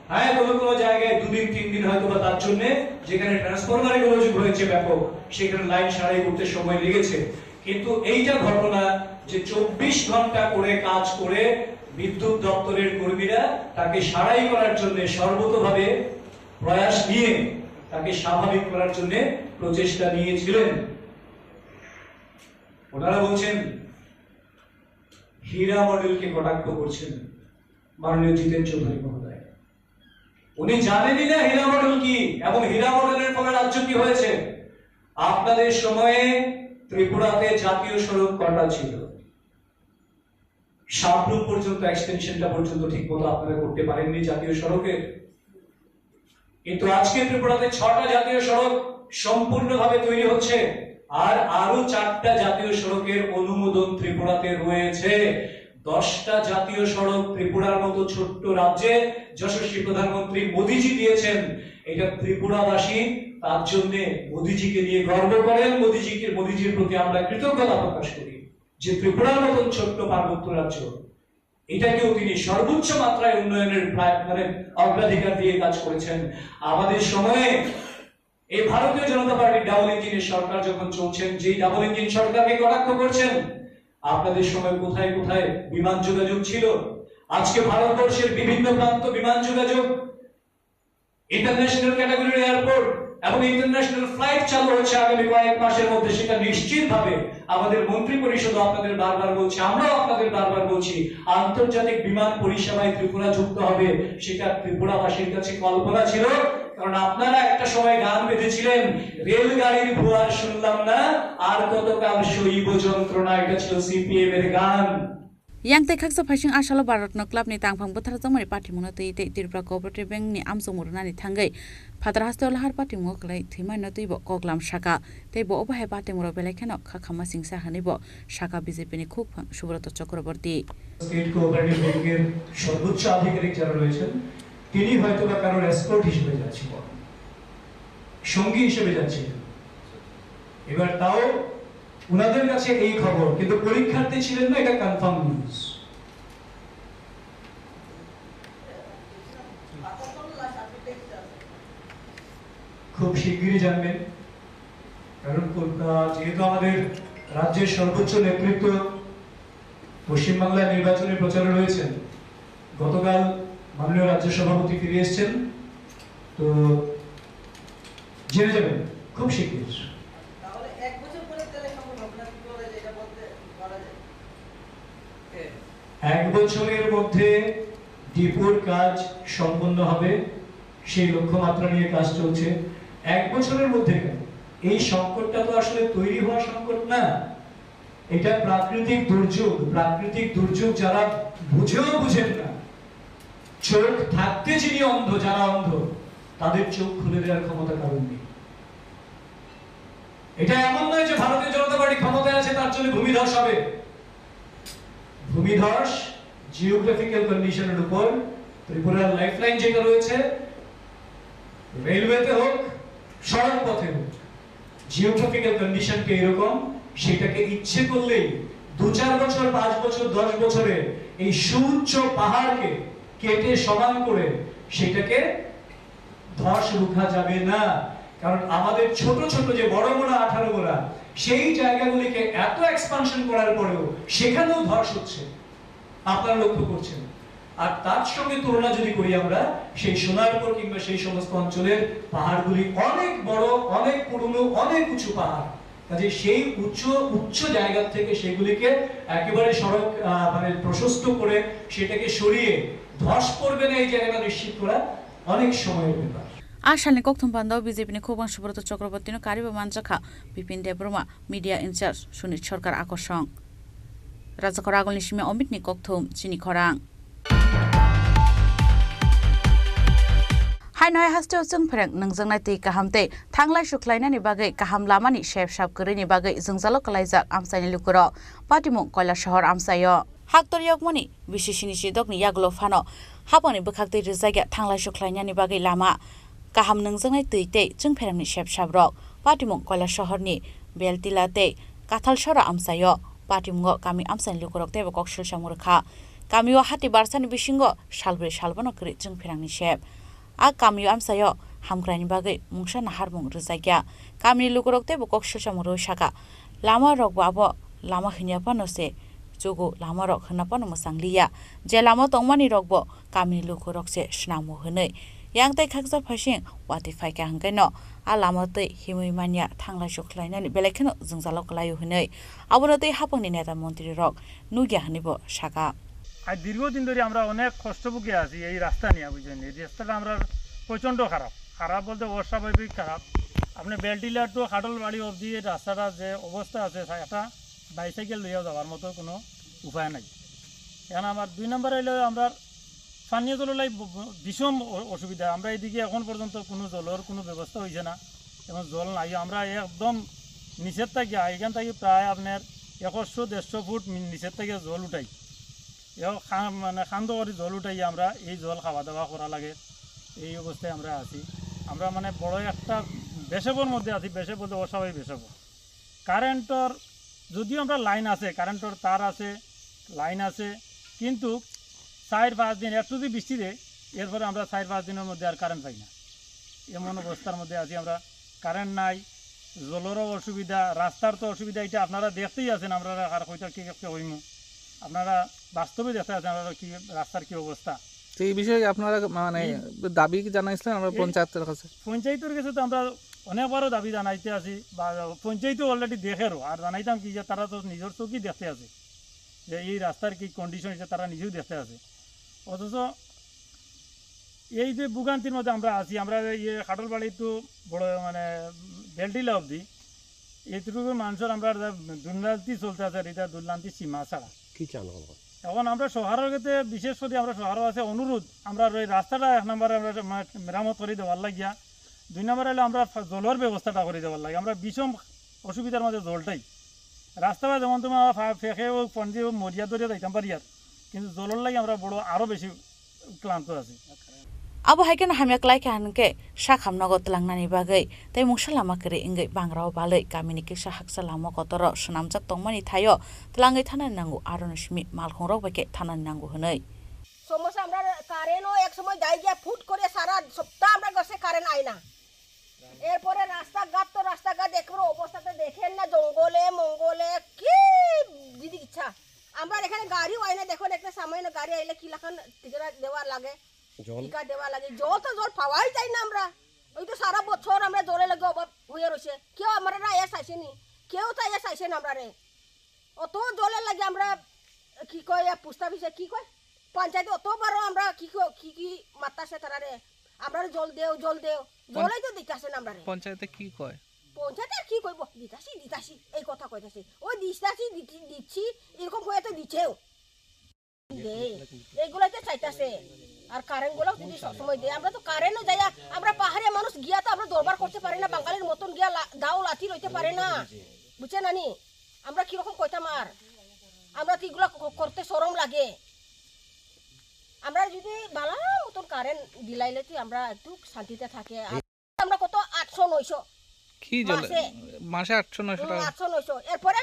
হ্যাঁ, কোনো কোনো জায়গায় দুদিন তিন দিন হয়তো বা তার জন্য, যেখানে ট্রান্সফরমারে গোলযোগ হয়েছে ব্যাপক, সেখানে লাইন সারাই করতে সময় লেগেছে। কিন্তু এইটা ঘটনা যে চব্বিশ ঘন্টা করে কাজ করে বিদ্যুৎ দপ্তরের কর্মীরা তাকে সারাই করার জন্য সর্বতোভাবে প্রয়াস নিয়ে তাকে স্বাভাবিক করার জন্য প্রচেষ্টা নিয়েছিলেন। ওনারা বলছেন, হীরা মডেলকে কটাক্ষ করছেন মাননীয় জিতেন চৌধুরী মহোদয়। উনি জানেনই না হীরা মডেল কি এবং হীরা মডেলের ফলে রাজ্য কি হয়েছে। আপনাদের সময়ে ত্রিপুরাতে জাতীয় সড়ক কটা ছিল? সাবরুম পর্যন্ত এক্সটেনশনটা পর্যন্ত ঠিক মতো আপনারা করতে পারেননি জাতীয় সড়কের। কিন্তু আজকে ত্রিপুরাতে ছটা জাতীয় সড়ক সম্পূর্ণভাবে তৈরি হচ্ছে, আর আরো চারটা জাতীয় সড়কের অনুমোদন ত্রিপুরাতে রয়েছে। দশটা জাতীয় সড়ক ত্রিপুরার মতো ছোট্ট রাজ্যে যশস্বী প্রধানমন্ত্রী মোদিজি দিয়েছেন। এটা ত্রিপুরাবাসী তার জন্য মোদিজিকে নিয়ে গর্ব করেন, মোদিজিকে, মোদিজির প্রতি আমরা কৃতজ্ঞতা প্রকাশ করি যে ত্রিপুরার মতন ছোট্ট পার্বত্য রাজ্য এটাকেও তিনি সর্বোচ্চ মাত্রায় উন্নয়নের প্রায়, মানে, অগ্রাধিকার দিয়ে কাজ করেছেন। আমাদের সময়ে এই ভারতীয় জনতা পার্টির ডাবল ইঞ্জিনের সরকার যখন চলছেন, যেই ডাবল ইঞ্জিন সরকারকে কটাক্ষ করছেন, আপনাদের সময় কোথায় কোথায় বিমান যোগাযোগ ছিল? আজকে ভারতবর্ষের বিভিন্ন প্রান্ত বিমান যোগাযোগ, ইন্টারন্যাশনাল ক্যাটাগরির এয়ারপোর্ট এবং ইন্টারন্যাশনাল ফ্লাইট চালু হচ্ছে আগামী কয়েক মাসের মধ্যে। সেটা নিশ্চিতভাবে আমাদের মন্ত্রী পরিষদও আপনাদের বারবার বলছি, আমরাও আপনাদের বারবার বলছি, আন্তর্জাতিক বিমান পরিষেবায় ত্রিপুরা যুক্ত হবে। সেটা ত্রিপুরাবাসীর কাছে কল্পনা ছিল, কারণ আপনারা একটা সময় গান বেঁধেছিলেন, "রেলগাড়ির ভুয়ার শুনলাম না, আর কতকাল সইব যন্ত্রণা", এটা ছিল সিপিএম এর গান। Yang tei khaksa phaising a salo Bharatno clubni tangphang bwtharjakmani patimungno twi tei Tripura Cooperative Bankni amchongmung rwnani thangwi phatar hasteo lahar patimungno kwlai thwimaino twibo koklam saka tei bo obo hai patimungno belai kheno kha khamma singsa hwnwibo saka BJPni khukphang Subrata Chakraborty. State cooperative ব্যাংকের সর্বোচ্চ আধিকারিক যারা রয়েছেন, তিনি হয়তো বা কারোর এসকর্ট হিসেবে যাচ্ছিলেন, সঙ্গী হিসেবে যাচ্ছিলেন। এবার তাও ওনাদের কাছে এই খবর, কিন্তু পরীক্ষার্থী ছিলেন না, এটা কনফার্ম নিউজ। খুব শিগগিরই জানবেন, কারণ কলকা-, যেহেতু আমাদের রাজ্যের সর্বোচ্চ নেতৃত্ব পশ্চিমবাংলায় নির্বাচনী প্রচারে রয়েছেন, গতকাল মাননীয় রাজ্য সভাপতি ফিরে এসেছেন, তো জেনে যাবেন খুব শীঘ্র। তাহলে এক বছর পরে তাহলে সম্ভব হবে না, কি বলা যায়, এটা বলতে পারা যায়? এক বছরের মধ্যে ডিপোর কাজ সম্পন্ন হবে, সেই লক্ষ্যমাত্রা নিয়ে কাজ চলছে। এক বছরের মধ্যে কেন? এই সংকটটা তো আসলে তৈরি হওয়া সংকট না, এটা প্রাকৃতিক দুর্যোগ। প্রাকৃতিক দুর্যোগ যারা বুঝেও বুঝেন না, চোখ থাকতে যিনি অন্ধ, যারা অন্ধ, তাদের চোখ খুলে দেওয়ার ক্ষমতা কারোর নেই। এটা এমন নয় যে ভারতীয় জনতা পার্টি ক্ষমতায় আছে, তার জন্য ভূমিধস হবে। ভূমিধস জিওগ্রাফিক্যাল কন্ডিশনের উপর ত্রিপুরার লাইফলাইন যেটা রয়েছে, রেলওয়েতে হোক, সড়ক পথে হোক, জিওগ্রাফিক্যাল কন্ডিশনটা এরকম, সেটাকে ইচ্ছে করলেই দু চার বছর, পাঁচ বছর, দশ বছরে এই সুউচ্চ পাহাড়কে কেটে সমান করে সেটাকে ধস রুখা যাবে না। কারণ আমাদের ছোট ছোট যে বড় বড় আঠারো গোড়া, সেই জায়গাগুলিকে এত এক্সপানশন করার পরেও সেখানেও ধস হচ্ছে, আপনারা লক্ষ্য করছেন। আর তার সঙ্গে তুলনা যদি করি আমরা, সেই সোনারপুর কিংবা সেই সমস্ত অঞ্চলের পাহাড়গুলি অনেক বড়, অনেক পুরনো, অনেক উঁচু পাহাড়। কাজে সেই উচ্চ উচ্চ জায়গা থেকে সেগুলিকে একেবারে সড়ক, আহ, মানে প্রশস্ত করে সেটাকে সরিয়ে ধস পড়বে না, এই জায়গাটা নিশ্চিত করা অনেক সময়ের ব্যাপার। A salni kokthum pando B J P ni khubang Subrata Chakraborty no kariwi manjakha Bipin Debbarma, media in charge Sunit Sarkar akosong. Rajakhor agulni simi Amit ni kokthum chini khorang. Haino hai hasteo chwng phereng nwngjaknai twi kaham tei thanglai sukhlainani bagwi kaham lamani sep sap kwrwini bagwi jwngjalo kwlaijak amchaini lukurok. Patimung Koilasohor amchaio. Haktor yokmani B C C ni chidokni yagulo phano hapangni bwkhaktwi rwjakya thanglai sukhlainani bagwi lama kaham nwngjaknai twi tei chwngpherangni sep saprok. Patimung Koilasohorni Beltila tei Kathalsora amchaio. Patimungo kami amchaini lukurok teibo kok silsamung rwkha. Kamio hati barsani bisingo salbrwi salbono kwrwi chwngpherangni sep. A kamio amchaio hamkraini bagwi mungsa naharmung rwjakya. Kamini lukurok teibo kok silsamung rwui saka, lama rokbo abo lama hwnya phano se chugo, lama rok hwnna phano mwchang liya. Je lama tongmani rokbo kamini lukurok se swnamo hwnwi. Yang tei khaksa phaising watwi phaikha hwnkhe no a lama twi himwi manya thanglai sukhlainani belai kheno jwngjalo kwlaio hwnwi. Abono tei hapangni neta montri rok nukya hwnwi bo saka. আজ দীর্ঘদিন ধরে আমরা অনেক কষ্ট ভুগে আছি এই রাস্তা নিয়ে, বুঝলেন? এই রাস্তাটা আমরা প্রচণ্ড খারাপ, খারাপ বলতে অস্বাভাবিক খারাপ। আপনি বেলটিলা টু খাটলবাড়ি অবধি এই রাস্তাটা যে অবস্থা আছে, সা-, একটা বাইসাইকেল লইয়াও যাওয়ার মতো কোনো উপায় নাই। এখন আমার দুই নম্বর হইলো আমরা পানীয় জলের লাগি ব-, ব-, ভীষণ অ-, অসুবিধা। আমরা এদিকে এখন পর্যন্ত কোনো জলের কোনো ব্যবস্থা হয়েছে না, এবং জল নাই। আমরা একদম নিচের থেকে, এখান থেকে প্রায় আপনার একশো দেড়শো ফুট নি-, নিচের থেকে জল উঠাই। এও খা-, মানে খান্দ করে জল উঠাই আমরা, এই জল খাওয়া দাওয়া করা লাগে, এই অবস্থায় আমরা আছি। আমরা মানে বড় একটা বেসেবর মধ্যে আছি, বেসেব বলতে অস্বাভাবিক বেসেব। কারেন্টর, যদিও আমরা লাইন আছে, কারেন্টর তার আছে, লাইন আছে, কিন্তু চার পাঁচ দিন একটু যদি বৃষ্টি দেয়, এরপরে আমরা চার পাঁচ দিনের মধ্যে আর কারেন্ট পাই না। এমন অবস্থার মধ্যে আছি আমরা। কারেন্ট নাই, জলেরও অসুবিধা, রাস্তার তো অসুবিধা, এটা আপনারা দেখতেই আছেন, আমরা আর হয়তো কি একটা হইমু, আপনারা বাস্তবে দেখতে আছেন আমরা কি রাস্তার কি অবস্থা। তো এই বিষয়ে আপনারা মানে এই দাবি কি জানাইছিলেন আমরা এই পঞ্চায়েতের কাছে? পঞ্চায়েতের কাছে তো আমরা অনেকবারও দাবি জানাইতে আছি, বা পঞ্চায়েতও অলরেডি দেখেরও, আর জানাইতাম কি যে তারা তো নিজের চোখেই দেখতে আছে যে এই রাস্তার কি কন্ডিশন, এটা তারা নিজেও দেখতে আছে। অথচ এই যে ভোগান্তির মধ্যে আমরা আছি, আমরা এই যে খাটলবাড়ি তো বড় মানে বেলটিলা অবধি এইটুকু মানুষের আমরা দুর্নীতি চলতে আছে, আর এটা দুর্নীতি সীমা ছাড়া। কি চান এখন? এখন আমরা শহরের ক্ষেত্রে বিশেষ করে আমরা শহরও আছে অনুরোধ, আমরা ওই রাস্তাটা এক নম্বরে আমরা মে-, মেরামত করে দেওয়ার লাগিয়া, দুই নম্বরে হলো আমরা ফা-, জলের ব্যবস্থাটা করে দেওয়ার লাগে। আমরা ভীষণ অসুবিধার মধ্যে জলটাই। রাস্তাটা যেমন তোমার ফা-, ফেঁকে ও পঞ্জি ও মরিয়া দরিয়া যাইতাম পারি আর, কিন্তু জলের লাগে আমরা বড় আরো বেশি ক্লান্ত আছি। Abo hai kheno hamya kwlai kha hwnkhe sakham nogo twlangnani bagwi tei mungsa lama kwrwi wngwi bangrao balwi kamini kisa haksa lama kotoro swnamjak tongmani thaio twlangwi thanani nango, aroni simi malkhungrok bai khe thanani nango hwnwi. সমস্যা আমরা কারেন্টও এক সময় যাই গিয়া ফুট করে সারা সপ্তাহ আমরা গেছে কারেন্ট আয় না। এরপরে রাস্তাঘাট তো রাস্তাঘাট একবারে অবস্থা তো দেখেন না, জঙ্গলে মঙ্গলে কি দিদি ইচ্ছা। আমরা এখানে গাড়িও আয় না, দেখুন একটা সামান্য গাড়ি আইলে কি লাখান টিকিট দেওয়া লাগে, জল? টিকিট দেওয়া লাগে, জল তো জল পাওয়াই যায় না আমরা। ওই তো সারা বছর আমরা জলের লাগে অভাব হয়ে রয়েছে, কেউ আমরা এ চাইছে নি, কেউ তো এ চাইছে না আমরা রে। অত জলের লাগে আমরা কি কয়, এ পোস্ট অফিসে কি কয়, পঞ্চায়েতে অত বড় আমরা কি ক-, কি কি মারতাছে তারা রে, আমরা রে জল দেও, জল দেও, পঞ্চ-, জলেই তো দিতাছে না আমরা রে। পঞ্চায়েতে কি কয়? পঞ্চায়েতে আর কি কইব, দিতাছি, দিতাছি, এই কথা কইতাছে, ওই দিতাছি, দিতি-, দিচ্ছি, এরকম হয়ে তো দিচ্ছেও। দে, এগুলাই তো চাইতাছে। আর কারেন্ট গুলো যদি সবসময় দেয়, আমরা তো কারেন্টও যাই, আমরা পাহাড়িয়া মানুষ গিয়া তো আমরা দরবার করতে পারি না, বাঙালির মতন গিয়া লা-, দাও লাঠি লইতে পারে না, বুঝছে নানি? আমরা কিরকম কইতাম আর, আমরা তো এগুলা ক-, করতে শরম লাগে। আমরা যদি বালা মতন কারেন্ট দিলাইলে তুই আমরা একটু শান্তিতে থাকে। আর আমরা কত আটশো নয়শো কি জ্বলে? মাসে। মাসে আটশো নয়শো হুম, টাকা। আটশো নয়শো। এরপরে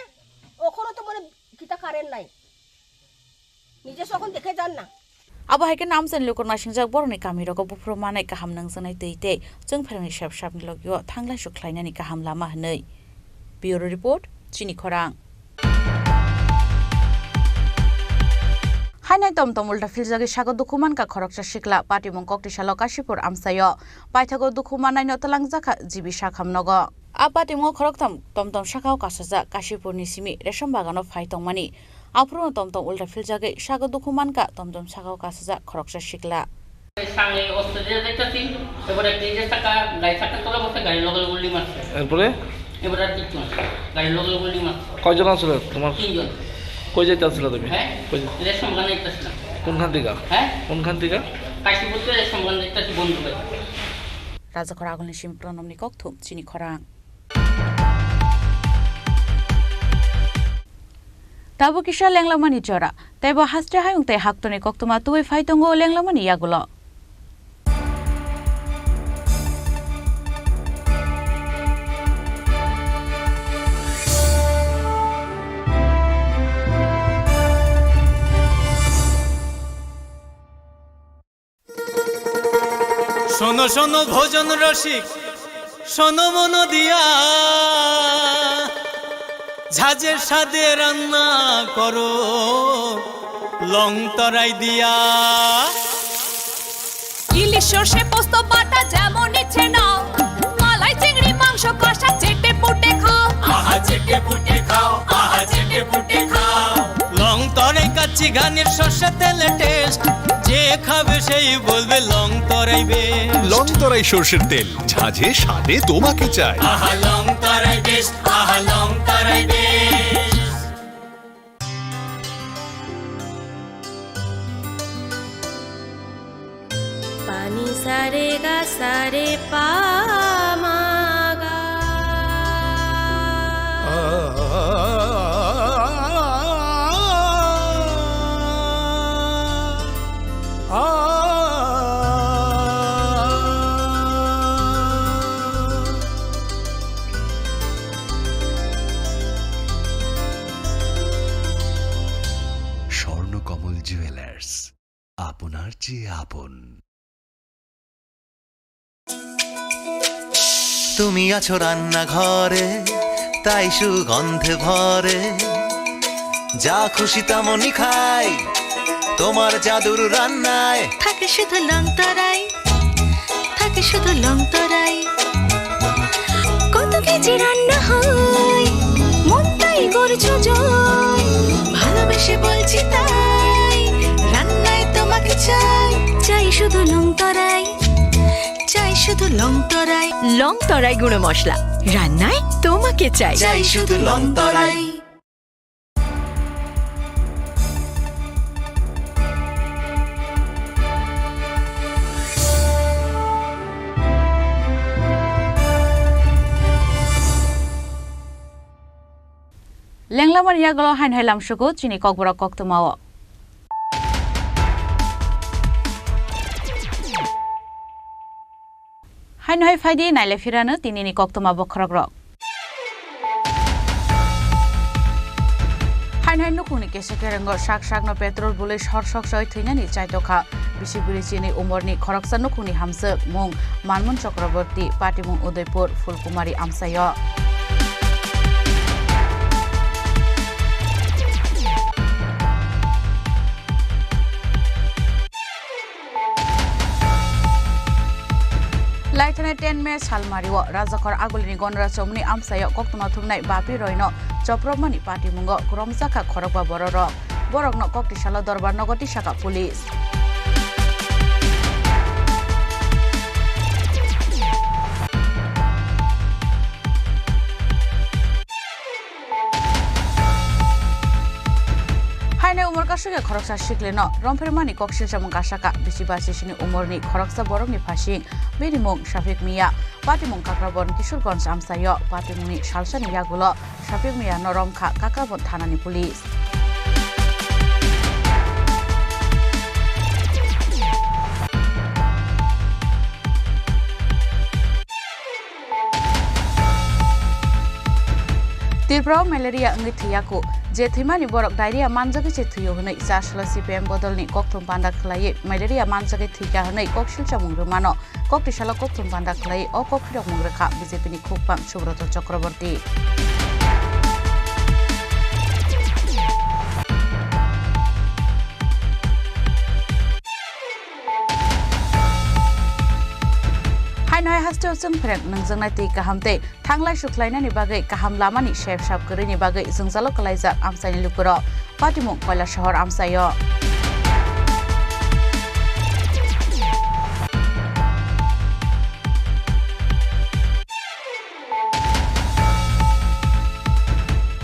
ওখানে তো মানে কিতা কারেন্ট নাই। নিজে যখন দেখে যান না। Abo hai khe namsani lukurok nasingjak borokni kamirogo buphuru manai kaham nangjaknai twi tei chwng phairokni sep sapni logio thanglaisu khlainani kaham lama hwnwi. Bureau Report, Chini Khorang. Hainai tom tom ulta philjagwi sago dukhu mankha khoroksa sikla, patimung koktwi salo Kashipur amchaio. Paithago dukhu mannaino twlangjakha G B Sakham nogo. A patimungo khoroktham tom tom sakao kasajak Kashipurni simi resham bagano phai tongmani. Aphuru tom tom ulta philjagwi sago dukhu mankha tom tom sakao kasajak khoroksa sikla. সামনে অস্ট্রেলিয়া যাইতাছি, এবার একটা ইঞ্জিন চাকা, গাড়ি চাকার তলে বসে গাড়ি লগে লগে উল্লি মারছে। এরপরে? এবার আর কিচ্ছু না, গাড়ি লগে লগে উল্লি মারছে। কয়জন আছিল তোমার? তিনজন। কই যাইতে আসলে তুমি? হ্যাঁ? কই যাই- রেশম গান যাইতেছিলাম। কোনখান থেকে? হ্যাঁ? কোনখান থেকে? কাশীপুর থেকে রেশম গান যাইতেছি বন্ধু ভাই। Rajakhor agulni simi pronomni kokthum Chini Khorang. Tabuk kisa lenglamani jora. Teibo haste hayung tei haktorni koktwma tubui phai tongo lenglamani yagulo. শোনো শোনো ভোজন রসিক, শোনো মন দিয়া, ঝাঁঝের স্বাদে রান্না করো লং তরাই দিয়া। ইলিশ সর্ষে পোস্ত বাটা যেমন ইচ্ছে নাও, মালাই চিংড়ি মাংস কষা চেটে পুটে খাও। আহা চেটে পুটে খাও, আহা চেটে পুটে খাও। লং তরাই কাচ্চি ঘানির সর্ষে তেলে টেস্ট, যে খাবে সেই বলবে লং তরাই বেস্ট। লং তরাই সর্ষের তেল, ঝাঁঝে স্বাদে তোমাকে চাই। আহা লং তরাই বেস্ট, আহা Long Tarai best. Pani sare ga sare pa ma ga. Swarnakamal jewellers, আপনার চেয়ে আপন। তুমি আছো রান্নাঘরে, তাই সুগন্ধে ভরে। যা খুশি তেমনই খাই, তোমার জাদুর রান্নায়। থাকে শুধু লং তরাই, থাকে শুধু লং তরাই। কত কেজি রান্না হয়, মনটাই করছো জয়। ভালোবেসে বলছি তাই, রান্নায় তোমাকে চাই। চাই শুধু লং তরাই, চাই শুধু লং তরাই। লং তরাই গুঁড়ো মশলা, রান্নায় তোমাকে চাই। চাই শুধু লং তরাই। Lenglamani yagulo hain hai lamsugo chini kokborok koktwmao. Haino hai phaidi naile phirano tinini koktwma bokhorokrok. Haino hai nukhungni kesa kerengo sak sakno petrol bului sor sok soi thwinani chaitokha. Bisi bwrwi chini umorni khoroksa nukhungni hamswk mung Manmon Chakraborty, patimung Udaipur, Phulkumari amchaio. Laithani ten May salmario Rajakhor Agulini Gondra Chomoni amchaio koktwma thumnai Bapi Roino chopropmani patimungo kwrwmjakha khorokba bororok. Borokno koktisalo dorbar nogo tisakha police. Haino umor Aswk khoroksa siklino romphirmani kok silchamung kasaka bisi basi sini umorni khoroksa borokni phasing, bini mung Shafik Miya, patimung Kakrabon Kishorganj amchaio, patimungni salsani yagulo Shafik Miyano romkha Kakrabon thanani police. Tripura o malaria wngwi thwiyaku, je thwimani borok diarrhea manjagwi se thwio hwnwi chasalo C P M bodolni kokthum panda khwlaiwi malaria manjagwi thwikha hwnwi kok silchamung rwmano. Kok tisalo kokthum panda khwlaiwi o kok phirokmung rwkha B J P ni khukpang Subroto Chakraborty. Haino hai hasteo chwng phereng nungjaknai twi kaham tei thanglai sukhlainani bagwi kaham lamani sep sap kwrwini bagwi jwngjalo kwlaijak amchaini lukurok. Patimung Koilasahar amchaio.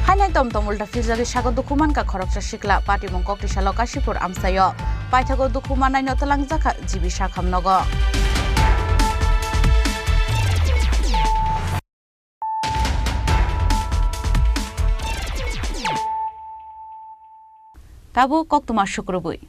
Hainai tom tom ulta philjagwi sago dukhu mankha khoroksa sikla, patimung kok tisalo Kasipur amchaio. Paithago dukhu mannaino twlangjakha G B Sakham nogo. Tabuk koktwma sukrubwi.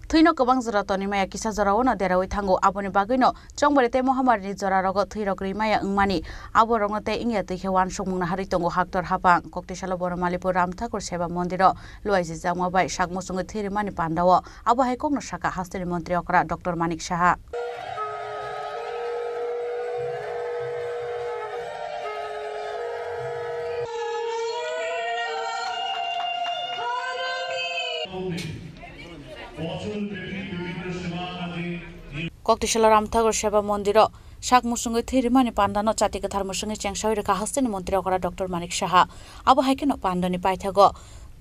Thwino kwbang jora tonwi maya, kisa jorao no deraui thango, aboni bagwino chongbari tei mohamarini jorarogo thwirok ri maya wngmani, aborokno tei wngya twi khe uansukmungno harwi tongo haktor haphang. Koktisalo Boramalipur Ram Thakur Seva Mondiro luaijijak ma bai sak muchungwi thwi rwmani pandao. Abo hai kokno sakha hasteni montri okra Doctor Manik Saha. Koktisalo Ram Thakur Seva Mondiro sak muchungwi thwi rwmani pandano chati kwthar muchungwi chengsaui rwkha hasteni montri okra Doctor Manik Saha. Abo hai kheno pandani paithago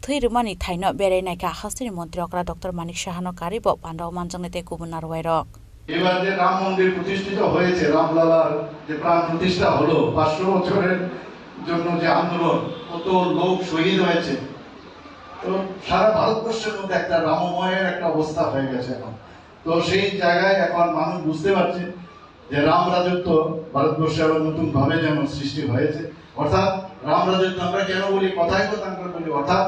thwi rwmani thaino berai naikha hasteni montri okra Doctor Manik Sahano karwi bo pandao manjaknai tei kubun narwuairok. এবার যে রাম মন্দির প্রতিষ্ঠিত হয়েছে, রামলালার যে প্রাণ প্রতিষ্ঠা হলো, পাঁচশো বছরের জন্য যে আন্দোলন, কত লোক শহীদ হয়েছে, তো সারা ভারতবর্ষের মধ্যে একটা রামময়ের একটা অবস্থা হয়ে গেছে এখন। তো সেই জায়গায় এখন মানুষ বুঝতে পারছে যে রাম রাজত্ব ভারতবর্ষে আবার নতুন ভাবে যেন সৃষ্টি হয়েছে। অর্থাৎ রাম রাজত্ব আমরা কেন বলি, কথায় কথা আমরা বলি, অর্থাৎ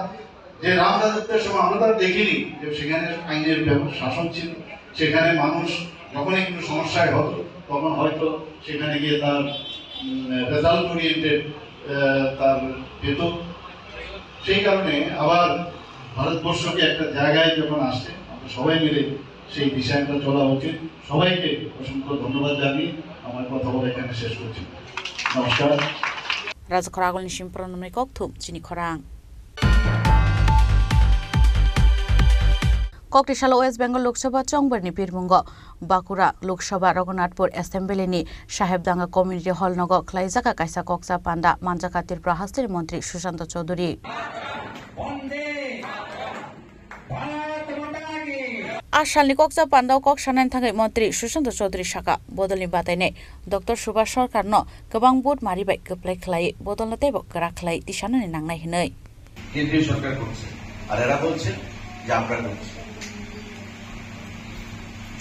যে রাম রাজত্বের সময় আমরা তো আর দেখিনি যে সেখানে আইনের ব্যব-, শাসন ছিল, সেখানে মানুষ যখনই কোনো সমস্যায় হতো তখন হয়তো সেখানে গিয়ে তার, উম, রেজাল্ট ওরিয়েন্টেড, আহ, তার পেত। সেই কারণে আবার ভারতবর্ষকে একটা জায়গায় যখন আসছে, আমরা সবাই মিলে সেই দিশায় একটা চলা উচিত। সবাইকে অসংখ্য ধন্যবাদ জানিয়ে আমার কথা বলা এখানে শেষ করছি। নমস্কার। Rajakhor agulni simpro nwnwi kokthum chini khorang. Koktisalo West Bengal Lok Sabha chongbarni birmungo Bakura Lok Sabha Raghunathpur Assembly ni Sahebdanga Community Hall nogo khwlaijakha kaisa kokcha panda manjakha Tripura hasteni montri Sushanta Chaudhury. A salni kokcha pandao kok sanani thangwi montri Sushanta Chaudhury sakha, bodolni batainai Doctor Subhash Sarkarno kwbang vote mari bai kwplai khlai, bodolno teibo kwrak khlai tisanani nangnai hwnwi. কেন্দ্রীয় সরকার করছে, আর এরা বলছে যে আমরা করছি।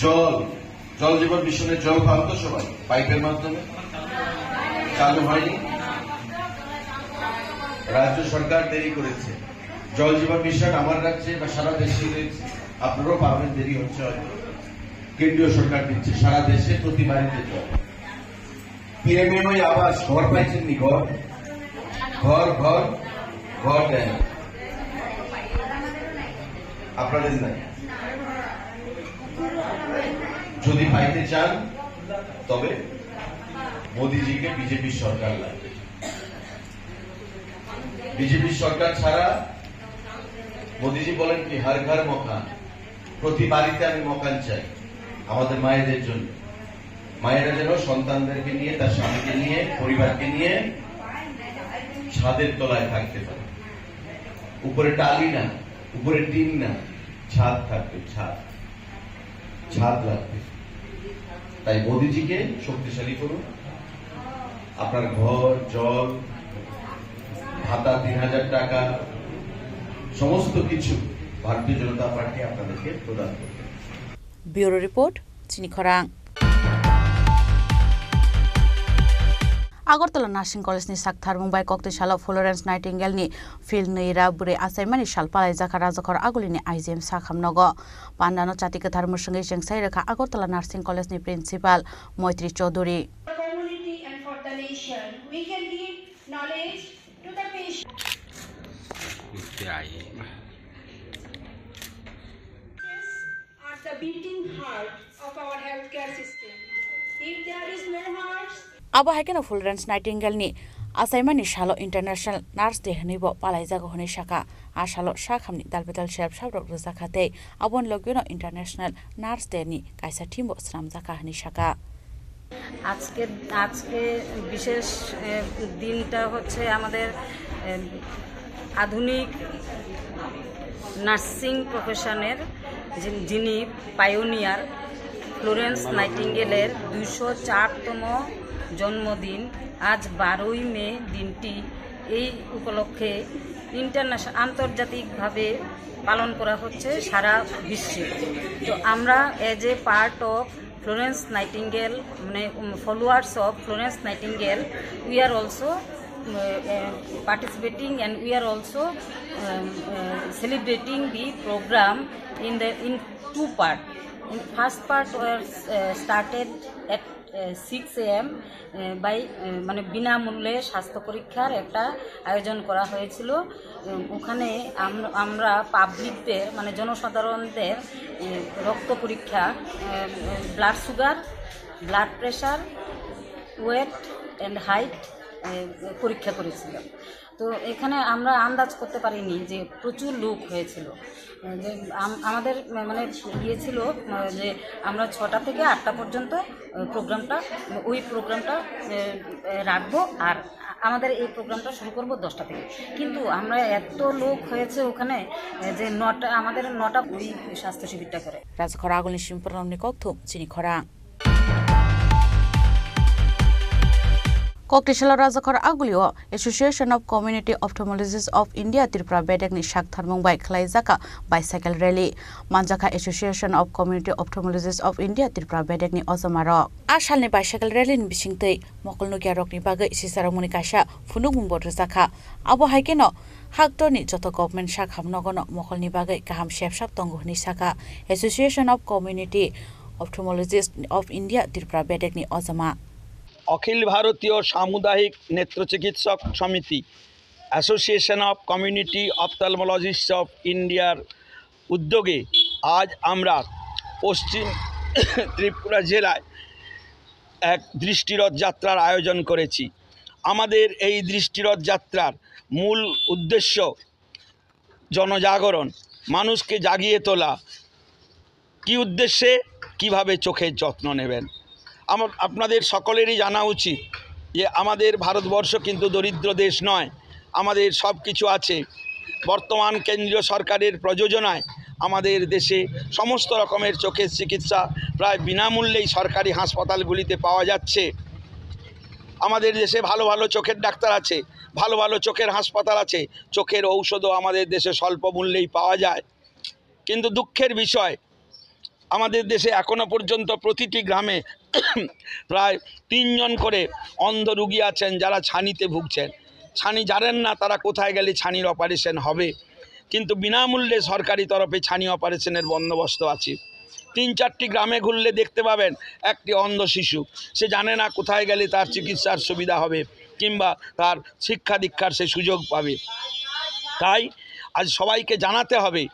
জল, জল জীবন মিশনের জল পান তো সবাই পাইপের মাধ্যমে চালু হয়নি, রাজ্য সরকার দেরি করেছে। জল জীবন মিশন আমার রাজ্যে বা সারা দেশে রয়েছে, আপনারাও পাবেন, দেরি হচ্ছে হয়তো। কেন্দ্রীয় সরকার দিচ্ছে সারা দেশে প্রতি বাড়িতে জল। পিএমএমওয়াই আবাস ঘর পাইছেন নি? ঘর, ঘর, ঘর, ঘর দেন। আপনাদের নাই। যদি পাইতে চান, তবে মোদিজিকে বিজেপির সরকার লাগবে। বিজেপির সরকার ছাড়া মোদিজি বলেন কি, "হর ঘর মকান, প্রতি বাড়িতে আমি মকান চাই আমাদের মায়েদের জন্য।" মায়েরা যেন সন্তানদেরকে নিয়ে, তার স্বামীকে নিয়ে, পরিবারকে নিয়ে ছাদের তলায় থাকতে পারে। উপরে টালি না, উপরে টিন না, ছাদ থাকবে, ছাদ। ছাদ লাগবে। তাই মোদিজিকে শক্তিশালী করুন। আপনার ঘর, জল, ভাতা, তিন হাজার টাকা, সমস্ত কিছু ভারতীয় জনতা পার্টি আপনাদেরকে প্রদান করবে। Bureau report, Chini Khorang. Agartala Nursing College ni sak tharmung bai koktwi salo Florence Nightingale ni Phil Nwi Ra bwrwi achaimani sal palaijakha Rajakhor Aguli ni I G M sakham nogo. Pandano chati kwthar mwswngwi chengsai rwkha Agartala Nursing College ni Principal Moitri Chaudhury. Community and for the nation, we can give knowledge to the patient. Are the beating heart of our healthcare system. If there is no heart, Abo hai kheno Florence Nightingale ni achaimani salo International Nurse Day hwnwi bo palaijago hwnwi sakha. A salo sakhamni dalbidal sep sabrok rwjakha tei aboni logino International Nurse Day ni kaisa theme bo swnamjakha hwnwi sakha. আজকে, আজকে বিশেষ, এ, দিনটা হচ্ছে আমাদের, এ, আধুনিক নার্সিং প্রফেশনের যিন-, যিনি পায়োনিয়ার ফ্লোরেন্স নাইটিঙ্গেলের দুইশো চারতম জন্মদিন। আজ বারোই মে দিনটি এই উপলক্ষে ইন্টারন্যাশ-, আন্তর্জাতিকভাবে পালন করা হচ্ছে সারা বিশ্বে। তো আমরা as a part of Florence Nightingale, মানে, উম, followers of Florence Nightingale, we are also, uh, uh, participating and we are also, um, uh, celebrating the program in the, in two part. In first part was, uh, started at, uh, six A M, uh, by, uh, মানে, বিনামূল্যে স্বাস্থ্য পরীক্ষার একটা আয়োজন করা হয়েছিল। উম, ওখানে আম-, আমরা পাবলিকদের, মানে জনসাধারণদের, এ, রক্ত পরীক্ষা, এ, blood sugar, blood pressure, weight and height, এ, পরীক্ষা করেছিলাম। তো এখানে আমরা আন্দাজ করতে পারিনি যে প্রচুর লোক হয়েছিল। এ, যে আম-, আমাদের মা-, মানে ইয়ে ছিল, আহ, যে আমরা ছটা থেকে আটটা পর্যন্ত, আহ, প্রোগ্রামটা, ওই প্রোগ্রামটা, এ, এ, রাখবো। আর আমাদের এই প্রোগ্রামটা শুরু করব দশটা থেকে, কিন্তু আমরা এত লোক হয়েছে ওখানে, এ, যে নটা, আমাদের নটা ওই স্বাস্থ্য শিবিরটা করে। Rajakhor Agulni Simprongni kokthum Chini Khorang. Koktisalo Rajakhor Agulio Association of Community Ophthalmologists of India Tripura bedekni sak tharmung bai khwlaijakha bicycle rally. Manjakha Association of Community Ophthalmologists of India Tripura bedekni ojamarok. A salni bicycle rally ni bisingtwi mokol nukyarokni bagwi sicharokmani kaisa phunukmungbo rwjakha. Abo hai kheno haktorni joto government sakham nogono mokolni bagwi kaham sepsap tongo hwnwi sakha Association of Community Ophthalmologists of India Tripura bedekni ojama. অখিল ভারতীয় সামুদায়িক নেত্র চিকিৎসক সমিতি, Association of Community Ophthalmologists of India-র উদ্যোগে আজ আমরা পশ্চিম ত্রিপুরা জেলায় এক দৃষ্টিরথ যাত্রার আয়োজন করেছি। আমাদের এই দৃষ্টিরথ যাত্রার মূল উদ্দেশ্য জনজাগরণ, মানুষকে জাগিয়ে তোলা। কি উদ্দেশ্যে, কিভাবে চোখের যত্ন নেবেন? আমার, আপনাদের সকলেরই জানা উচিত যে আমাদের ভারতবর্ষ কিন্তু দরিদ্র দেশ নয়, আমাদের সব কিছু আছে। বর্তমান কেন্দ্রীয় সরকারের প্রযোজনায় আমাদের দেশে সমস্ত রকমের চোখের চিকিৎসা প্রায় বিনামূল্যেই সরকারি হাসপাতালগুলিতে পাওয়া যাচ্ছে। আমাদের দেশে ভালো ভালো চোখের ডাক্তার আছে, ভালো ভালো চোখের হাসপাতাল আছে, চোখের ঔষধও আমাদের দেশে স্বল্প মূল্যেই পাওয়া যায়। কিন্তু দুঃখের বিষয়, আমাদের দেশে এখনো পর্যন্ত প্রতিটি গ্রামে প্রায় তিনজন করে অন্ধ রুগী আছেন, যারা ছানিতে ভুগছেন। ছানি জানেন না তারা কোথায় গেলে ছানির অপারেশন হবে, কিন্তু বিনামূল্যে সরকারি তরফে ছানি অপারেশনের বন্দোবস্ত আছে। তিন চারটি গ্রামে ঘুরলে দেখতে পাবেন একটি অন্ধ শিশু, সে জানে না কোথায় গেলে তার চিকিৎসার সুবিধা হবে কিংবা তার শিক্ষা দীক্ষার সে সুযোগ পাবে। তাই আজ সবাইকে জানাতে হবে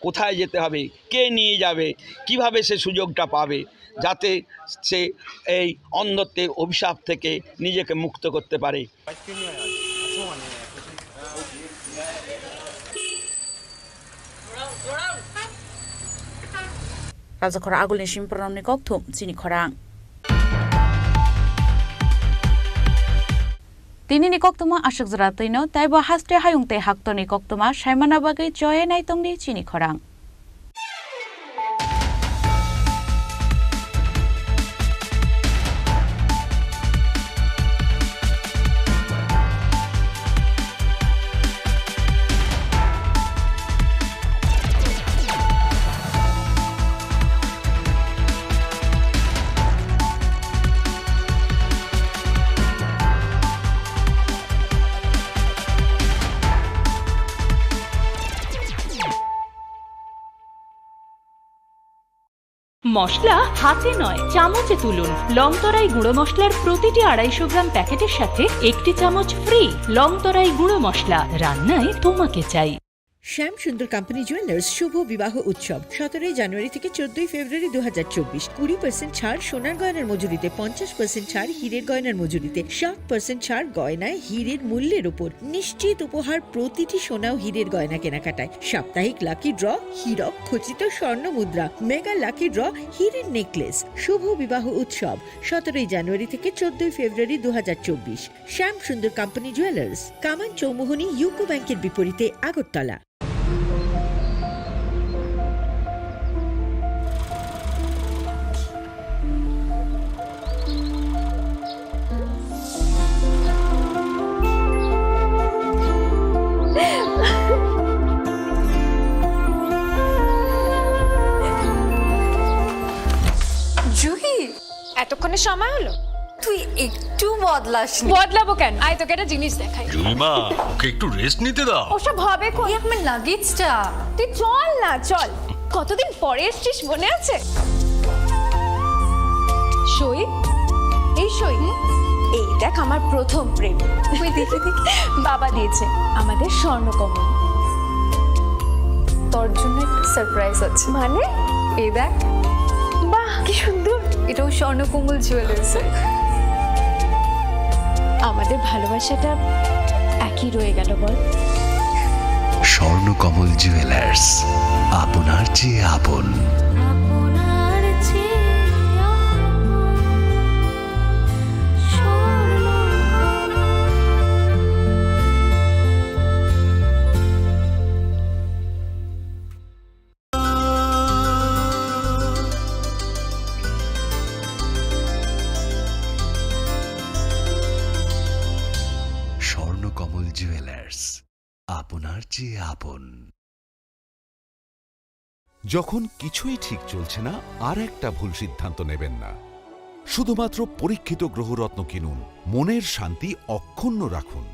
কোথায় যেতে হবে, কে নিয়ে যাবে, কিভাবে সে সুযোগটা পাবে, যাতে সে এই অন্ধত্বের অভিশাপ থেকে নিজেকে মুক্ত করতে পারে। Rajakhor Agulni Simprongni kokthum Chini Khorang. Tinini koktwma aswk jora twino, taibo haste hayung tei haktorni koktwma saimana bagwi choye naitongdi Chini Khorang. মশলা হাতে নয়, চামচে তুলুন। লংতরাই গুঁড়ো মশলার প্রতিটি আড়াইশো গ্রাম প্যাকেটের সাথে একটি চামচ ফ্রি। লংতরাই গুঁড়ো মশলা, রান্নায় তোমাকে চাই। শ্যাম সুন্দর কোম্পানি জুয়েলার্স শুভ বিবাহ উৎসব, সতেরোই জানুয়ারি থেকে চোদ্দই ফেব্রুয়ারি দু হাজার চব্বিশ। কুড়ি পার্সেন্ট ছাড় সোনার গয়নার মজুরিতে, পঞ্চাশ পার্সেন্ট ছাড় হীরের গয়নার মজুরিতে, সাত পার্সেন্ট ছাড় গয়নায় হীরের মূল্যের উপর। নিশ্চিত উপহার প্রতিটি সোনা ও হীরের গয়না কেনাকাটায়। সাপ্তাহিক লাকি ড্র, হীরক খচিত স্বর্ণ মুদ্রা, মেগা লাকি ড্র, হীরের নেকলেস। শুভ বিবাহ উৎসব, সতেরোই জানুয়ারি থেকে চোদ্দই ফেব্রুয়ারি দু হাজার চব্বিশ। শ্যাম সুন্দর কোম্পানি জুয়েলার্স, কামান চৌমুহনী ইউকো ব্যাংকের বিপরীতে, আগরতলা। জুহি, এতক্ষণে সময় হলো? তুই একটু বদলাসনি। বদলাবো কেন? আয়, তোকে একটা জিনিস দেখাই। জুলিমা, ওকে একটু রেস্ট নিতে দাও। ওসব হবে কোন? এই আমার লাগেজটা। তুই চল না, চল। কতদিন পরে এসছিস, মনে আছে? সই, এই সই। এই দেখ, আমার প্রথম প্রেম। ওই দেখি, দেখি। বাবা দিয়েছে আমাদের স্বর্ণকমল। তোর জন্য একটা সারপ্রাইজ আছে। মানে? এই দেখ। বাহ, কি সুন্দর। এটাও স্বর্ণকমল জুয়েলার্সের। আমাদের ভালোবাসাটা একই রয়ে গেল, বল? স্বর্ণকমল জুয়েলার্স, আপনার চেয়ে আপন। স্বর্ণকমল জুয়েলার্স, আপনার চেয়ে আপন। যখন কিছুই ঠিক চলছে না, আর একটা ভুল সিদ্ধান্ত নেবেন না। শুধুমাত্র পরীক্ষিত গ্রহরত্ন কিনুন, মনের শান্তি অক্ষুণ্ণ রাখুন।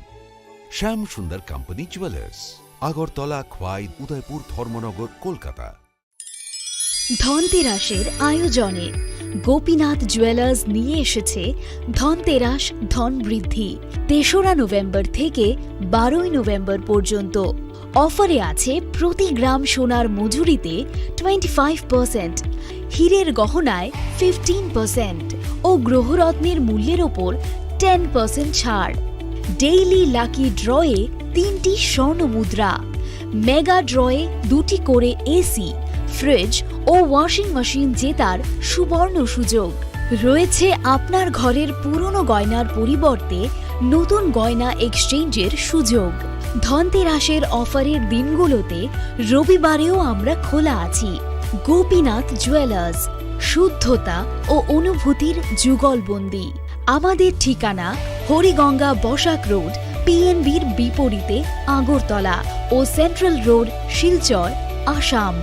শ্যাম সুন্দর কোম্পানি জুয়েলার্স, আগরতলা, খোয়াই, উদয়পুর, ধর্মনগর, কলকাতা। ধনতেরাসের আয়োজনে গোপীনাথ জুয়েলার্স নিয়ে এসেছে ধনতেরাস ধন বৃদ্ধি। তেসরা নভেম্বর থেকে বারোই নভেম্বর পর্যন্ত অফারে আছে প্রতি গ্রাম সোনার মজুরিতে টোয়েন্টি ফাইভ পার্সেন্ট, হীরের গহনায় ফিফটিন পার্সেন্ট ও গ্রহরত্নের মূল্যের ওপর টেন পার্সেন্ট ছাড়। ডেইলি লাকি ড্রয়ে তিনটি স্বর্ণ মুদ্রা, মেগা ড্রয়ে দুটি করে এসি, ফ্রিজ ও ওয়াশিং মেশিন জেতার সুবর্ণ সুযোগ। রয়েছে আপনার ঘরের পুরনো গয়নার পরিবর্তে নতুন গয়না এক্সচেঞ্জের সুযোগ। ধনতেরাসের অফারের দিনগুলোতে রবিবারেও আমরা খোলা আছি। গোপীনাথ জুয়েলার্স, শুদ্ধতা ও অনুভূতির যুগলবন্দি। আমাদের ঠিকানা হরিগঙ্গা বসাক রোড, পিএনবির বিপরীতে আগরতলা ও সেন্ট্রাল রোড, শিলচর, আসাম।